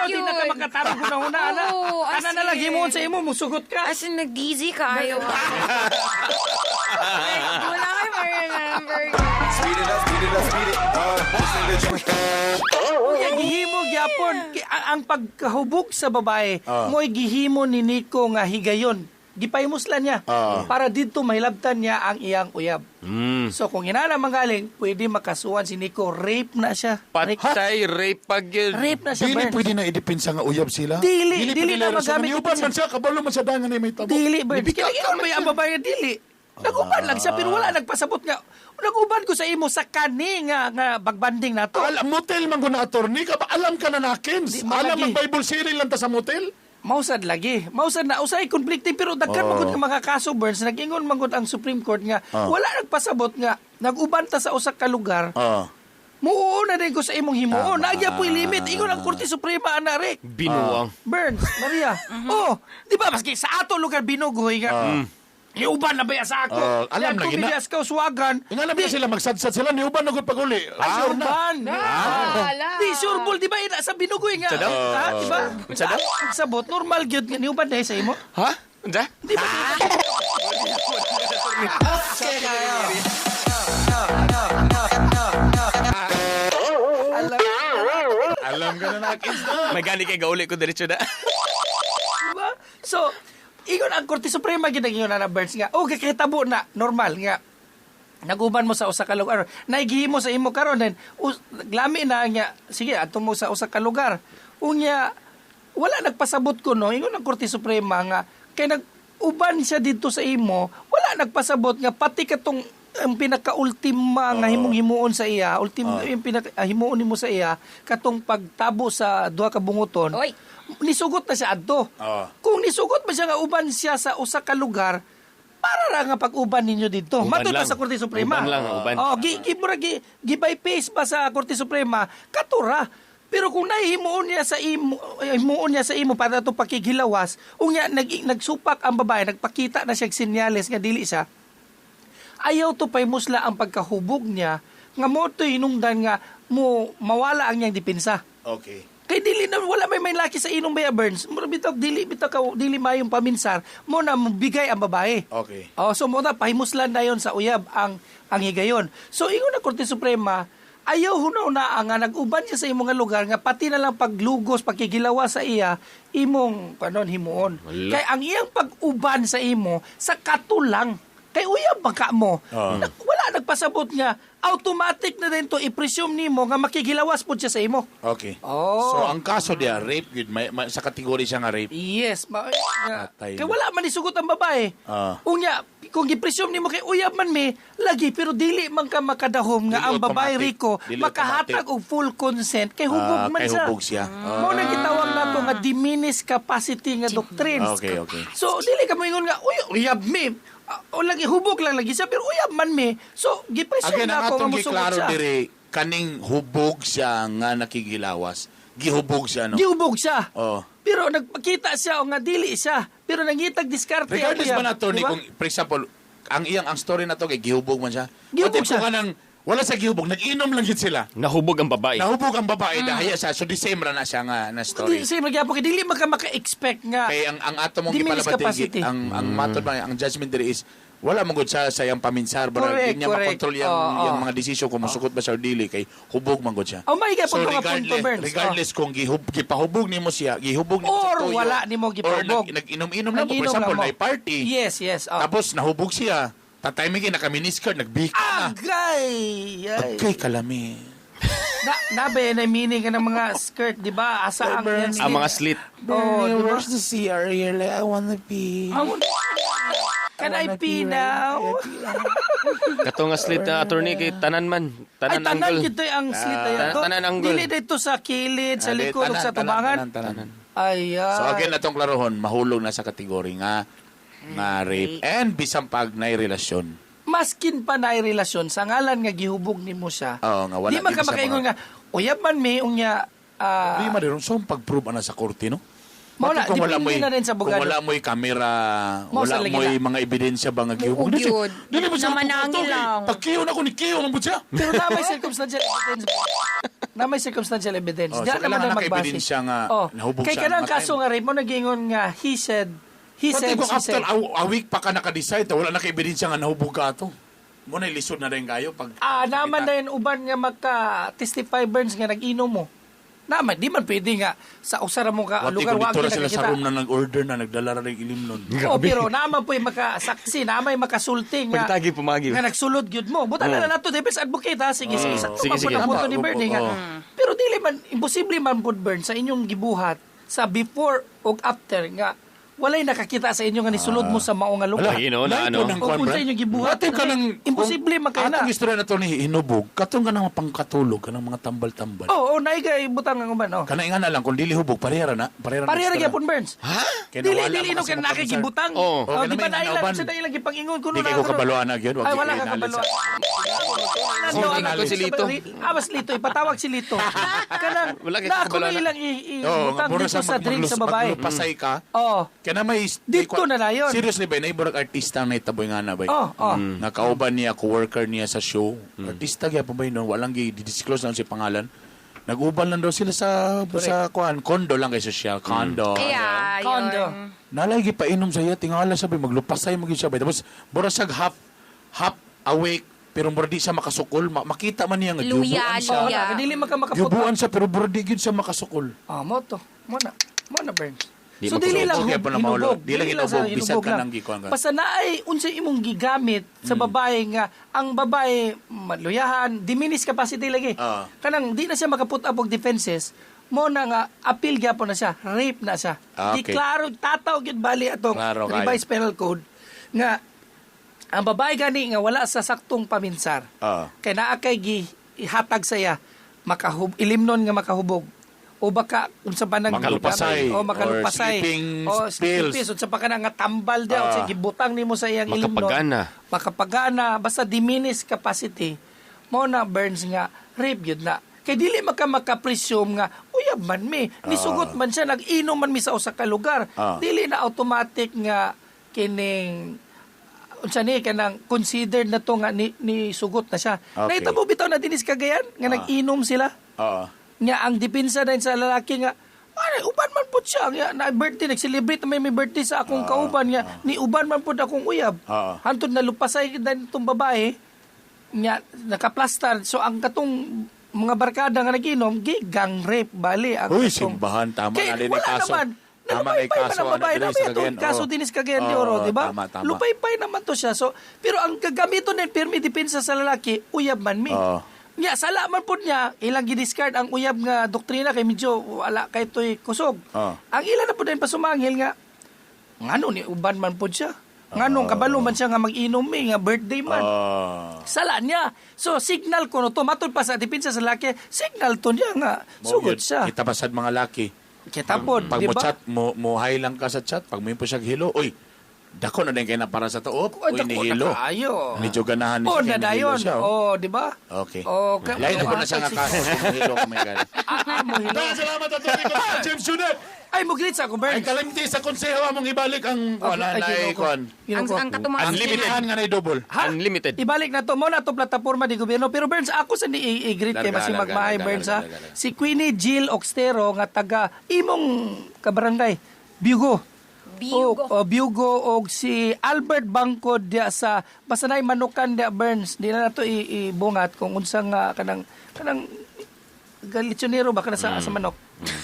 Di na ka makatarong hunahuna ana. Oo, as Ana na lang in. himuon sa imo, musugot ka. As in, nag-dizzy kayo. Like, wala kayo ma-remember. Speed it up, speed it up, speed it up. This ain't the joint. Unya gihimo gyapon ang pagkahubog sa babae mo'y gihimo ni Nico nga higayon. Gipahimuslan niya para didto mahilabtan niya ang iyang uyab. So kung inana manggaling, pwede makasuhan si Nico, rape na siya. Patay, rape pag yun. Rape na siya, Dili Burns. pwede na idepensa nga uyab sila. Dili, dili pwede na relasyon. magamit Niuban man siya, kabalo man siya dangan may tabo. Dili, Burns. Nibika Kaya ingon ba yung babae nga dili? Naguban lang siya pero wala nagpasabot nga. Naguban ko sa imo sa kani nga nga bagbanding nato. Alam, motel man ko na attorney ka ba? Alam ka na nakins. Di, malagi. Alam ang Bible series lang ta sa motel. Mausad lagi. Mausad na usay conflicting pero daghan Oo. man gud nga mga kaso Burns nag-ingon man gud ang Supreme Court nga wala nagpasabot nga naguban ta sa usa ka lugar. Oh. Muo na din ko sa imong himuon. Tama. Nagya po'y limit. Ingon ang Korte Suprema ana Rick. Binuang. Burns, Maria. Oh, di ba maski sa ato lugar binugoy nga. Iuban na ba ya sa ako? Oh, alam Yan, na, gina. kumillas ka uswagan. Nga na sila magsadsad sila niuban na gud pag-uli. Ay, Sure na. uban. Wala. Di sure ball, di ba ina sa binugoy nga. Unsa daw? Ha, di ba? Unsa daw? Sabot normal gyud nga niuban na sa imo. Ha? Unsa? Di ba? Alam, Alam ka na nakins na. May gani kay gauli ko diretso na. diba? So, ingon ang Korte Suprema gid ang ingon na Burns nga. Oh, kakitabo na normal nga. Naguban mo sa usa ka lugar. Naigihimo sa imo karon then lami na nga sige adto mo sa usa ka lugar. Unya wala nagpasabot ko no ingon ang Korte Suprema nga kay nag-uban siya didto sa imo, wala nagpasabot nga pati katong ang pinaka-ultima nga himong himuon sa iya, ultim yung pinaka himuon nimo sa iya katong pagtabo sa duha ka bunguton. Oy. Nisugot na siya adto. Oo. Kung nisugot ba siya nga uban siya sa usa ka lugar, para ra nga pag-uban ninyo didto. Uban Matod pa lang. sa Korte Suprema. Uban lang, uban. Oh, gi gi mura gi, gi bypass ba sa Korte Suprema, katura. Pero kung nahimuon niya sa imo, himuon niya sa imo para to pakigilawas, unya nagsupak ang babae, nagpakita na siya og senyales nga dili siya. Ayaw to musla ang pagkahubog niya nga mo to hinungdan nga mo mawala ang niyang depensa. Okay. Kay dili na wala may laki sa inom baya Burns. Mura bitaw dili bitaw ka dili mayong paminsar mo na bigay ang babae. Okay. Oh, so mo na pahimuslan na yon sa uyab ang higayon. So ingon na Korte Suprema, ayaw hunaw na nga nag-uban siya sa imong nga lugar nga pati na lang paglugos pakigilawa sa iya imong kanon himuon. Wala. Kay ang iyang pag-uban sa imo sa katulang kay uyab ba ka mo? Wala nagpasabot nga automatic na din to i-presume nimo nga makigilawas pud siya sa imo. Okay. Oh. So ang kaso diya rape gyud may, sa kategory siya nga rape. Yes, Atay kay na. wala man isugot ang babae. Unya, kung gi-presume nimo kay uyab man mi, lagi pero dili man ka makadahom nga Dili ang babae automatic. Rico Dili makahatag og full consent kay hubog man kay siya. hubog siya. Mao na gitawag nato nga diminished capacity nga doctrine. Okay, okay. So dili ka moingon nga uy uyab mi. O lagi hubog lang lagi siya pero uyab man mi. So gi-presume Again, na ang ako nga atong musugot giklaro siya. diri kaning hubog siya nga nakigilawas. Gihubog siya no. Gihubog siya. Oh. Pero nagpakita siya o nga dili siya. Pero nangitag diskarte ang Regardless uyab, ba na to di ba? kung for example, ang iyang ang story na to kay gihubog man siya. Gihubog What if siya. kung kanang wala sa gihubog, nag-inom lang gid sila. Nahubog ang babae. Nahubog ang babae dahil siya. So the same ra na siya nga na story. Di, same magyapon kay dili man ka maka-expect nga Kay ang ato mong Diminished gipalabati capacity. ang matod ba ang judgment diri is wala man gud siya sa iyang paminsar bara Correct, di niya correct. makontrol yang Oo, yang oo. mga desisyon kung musukot ba siya or dili kay hubog man gud siya. Oh, may gapon So to nga punto, regardless, Burns. regardless kung gipahubog nimo siya, gihubog nimo Or sa tuyo, wala nimo gipahubog. Or nag-inom-inom lang mo. For Nag-inom example, lang mo. na party. Yes, yes. Oh. Tapos nahubog siya. Tatay mi naka miniskirt, nagbika na. Agay! Ay. Agay kalami. Na, nabe na meaning ka ng mga skirt, di ba? Asa ang yan? Ang mga slit. Oh, di ba? the CR here? Like, I wanna pee. Can I pee now? Kato nga slit na attorney kay tanan man. Ay, Tanan tanan angle. gito ang slit Ah, ayan. To, tanan angle. Dili dito sa kilid, sa likod, ug sa tubangan. Tanan, tanan. Ay, So again, atong klarohon, mahulog na sa kategory nga nga rape and bisan pag nay relasyon. Maskin pa na relasyon, sa ngalan nga gihubog nimo siya. Oo nga wala. Di man ka di sa makaingon mga- nga, uyab man mi, unya, Di man rin, so ang pag-prove ana sa korte, no? Mao na, Bakit kung wala depende mo'y- na rin sa Kung abogado. wala mo'y kamera, Mao wala sa lagi mo'y na. mga ebidensya ba nga gihubog? Oo, Dili- gyud. Dili mo siya Namanangin matututo, eh. lang. Pag kiyo na ko ni kiyo, man po siya. Pero na may circumstantial evidence. Na may circumstantial evidence. Oh, Diyan so naman kailangan ang magbase. naka-ebidensya nga Oh. nahubog Kay siya kanang ang mga kaso nga rape mo nagingon nga he said, he Pati said, kung she after said. a week pa ka naka-decide, wala na ka-ebidensya nga nahubog ka ato. Mo na lisod na rin kayo pag Ah, naman na yun uban nga maka-testify Burns nga nag-inom mo. Naman, di man pwede nga sa usara mo ka Wati lugar kung wag dito na sila sa nakakita. room na nag-order na nagdala ra rin ilim nun. Oh, pero naman po yung makasaksi, naman yung makasulti nga. Pagtagi pumagi. Nga nagsulod gyud mo. Buta na lang nato defense advocate ha. Sige, sige. Sakto Sige, man po sige. ang punto ni Tama, Bernie nga. oo. Pero dili man imposible man pud Bern sa inyong gibuhat sa before ug after nga walay nakakita sa inyo nga nisulod mo sa mao nga lugar. Wala, no, na ano. ng O kung sa inyo gibuhat. What if ka nang Imposible man kay na. Atong istorya na to ni hinubog, katong ka nang pangkatulog, kanang mga tambal-tambal. Oo, oh, naigay butang ang uban oh. Kana nga na lang kung dili hubog parehara na, parehara na. Pareha ra istorya. gyapon Burns. Ha? Kaya Dili nawala dili man no kasi kay mo nakikibutang. Oo. Oh, di ba kaya na may ilang nauban. sa na ilang gipang-ingon kuno Di na. kay ko kabaluan na gyud, wag Ay wala gyud ka inalin sa- kabaluan. Sige, Ano, ko si Lito. Ah, mas Lito, ipatawag si Lito. Kanang Wala kay na ako na kabaluan na. ilang Oo, ibutang mura dito sa drink sa babae. Maglupasay ka. Oo. Kaya na may Dito na na yun. Seriously ba, naiburag artista na itaboy nga na ba? Oh, oh. Nakauban niya, co-worker niya sa show. Artista gyapon ba yun? Walang gi-disclose lang si pangalan. Nag-uban lang daw sila sa kuan, kondo lang kay social, condo. Yeah, yun. Kondo. Nalay gipainom sa iya, tingala sabi maglupasay mo gyud siya bay. Tapos mura siyag half half awake pero mura di siya makasukol. Makita man niya nga Luya, giubuan siya. Oh, luya. na, dili man ka makaputa. Giubuan siya pero mura di gyud siya makasukol. Ah, mo to. Mo na. Mo na Burns. Di So dili makasukol. lang Okay, pa na mahulo. hinubog. Di lang sa hinubog, bisan hinubog ka lang. nang gikuan ka. Basta naay unsa imong gigamit sa babae nga ang babae maluyahan, diminish capacity lagi. Ah. Kanang di na siya makaput up og defenses, mo na nga appeal gyapon na siya, rape na siya. Ah, Di okay. klaro tataw gyud bali atong Klaro kayo. revised penal code nga ang babae gani nga wala sa saktong paminsar. Ah. Kay naa kay gi ihatag saya makahub ilimnon nga makahubog o baka unsa pa nang Makalupasay. o makalupasay Or sleeping o sleeping pills. pills unsa pa kana nga tambal daw Ah. uh, gibutang nimo sa iyang ilimnon Makapagana. makapagana basta diminish capacity mo na Burns nga rape gyud na kay dili maka maka-presume nga uyab man mi nisugot man siya nag-inom man mi sa usa ka lugar Ah. dili na automatic nga kining unsa ni kanang considered na to nga ni sugot na siya. Okay. Nahitabo bitaw na dinis Cagayan nga nag-inom sila. Oo. Nga ang depensa din sa lalaki nga ay, uban man pud siya nga na birthday nag-celebrate na may birthday sa akong kauban nga ni uban man pud akong uyab. Hantod na lupasay din itong babae nga nakaplastar, so ang katong mga barkada nga naginom gi gang rape bali ang Uy, katong- simbahan tama Kay, na din wala kaso. naman. Tama na Nalupaypay man kaso ang babae. ano, diri Nabi sa itong Cagayan. kaso Oo. dinis Cagayan de Oo, Oro, di ba? Tama, tama. Lupaypay naman to siya. So, pero ang gagamiton din pirmi depensa sa lalaki, uyab man mi. Oo. Nya sala man pud niya, ilang gidiscard ang uyab nga doktrina kay medyo wala kay toy kusog. Oo. Ang ila na pud din pasumangil nga ngano ni uban man pud siya. Nganong kabalo man siya nga mag-inom eh, nga birthday man. Sala niya. So signal ko no to matud pa sa depensa sa lalaki, signal to niya nga Mao sugod yun. siya. Kita pasad mga laki. Kita pod, Pag di mo ba? chat, mo hi lang ka sa chat. Pag mo po siya hilo, uy, dako na din kay na para sa to. Op, Ay, uy, dako na nihilo. kaayo. Medyo ganahan Oh, siya kay na nihilo dayon. siya, oh. Oh, di ba? Okay. Okay. Lain na po na siya nga kaso. Hilo ko may gani. Salamat at James Junet. Ay, mo-greet sa ako, Berns. Ay, kalimti sa konseho among ibalik ang wala Ay, na Ginoo ko. kuan. Ginoo ko. Ang katumang Unlimited nga na double. Unlimited. Ibalik na to mo na to plataporma di gobyerno. Pero Burns, ako sa ni i-greet kay Larga, masing larga, magmahay larga, Burns ha. larga, larga. Si Queenie Jill Oxtero nga taga imong kabarangay Bugo. Bugo. O, Bugo og si Albert Bangkod diya sa basta na'y manukan diya Burns. Di na nato ibungat kung unsa nga kanang kanang lechonero ba kana sa manok.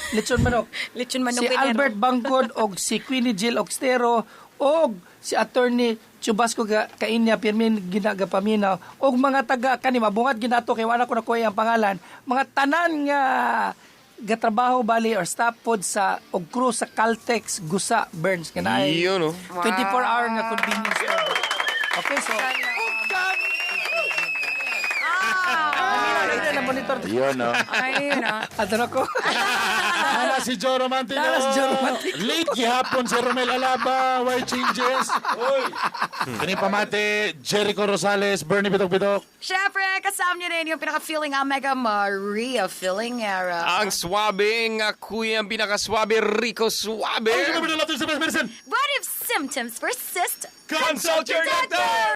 Lechon manok. Lechon manok Si pinero. Albert Bangkod og si Queenie Jill Oxtero og si Attorney Chubasco Kainya pirmin ginagapaminaw og mga taga kani mabungat ginato kay wala ko nakuha ang pangalan, mga tanan nga gatrabaho bali or staff pod sa og crew sa Caltex Gusa Burns kanay Yun, oh. 24 hour nga convenience store. Okay, so na monitor. Yun, oh. Ayun ah. Ato na ko. Nala si Joe Romantico. Nala si Joe Romantico. Late gihapon si Romel Alaba. Why changes? Kani pamate, Jericho Rosales, Bernie Bitok Bitok. Syempre, kasama niyo rin yung pinaka-feeling ang Mega Maria Feeling Era. Ang swabe nga kuya, ang pinakaswabe, Rico Suabe. Ay, What if symptoms persist? Consult your doctor!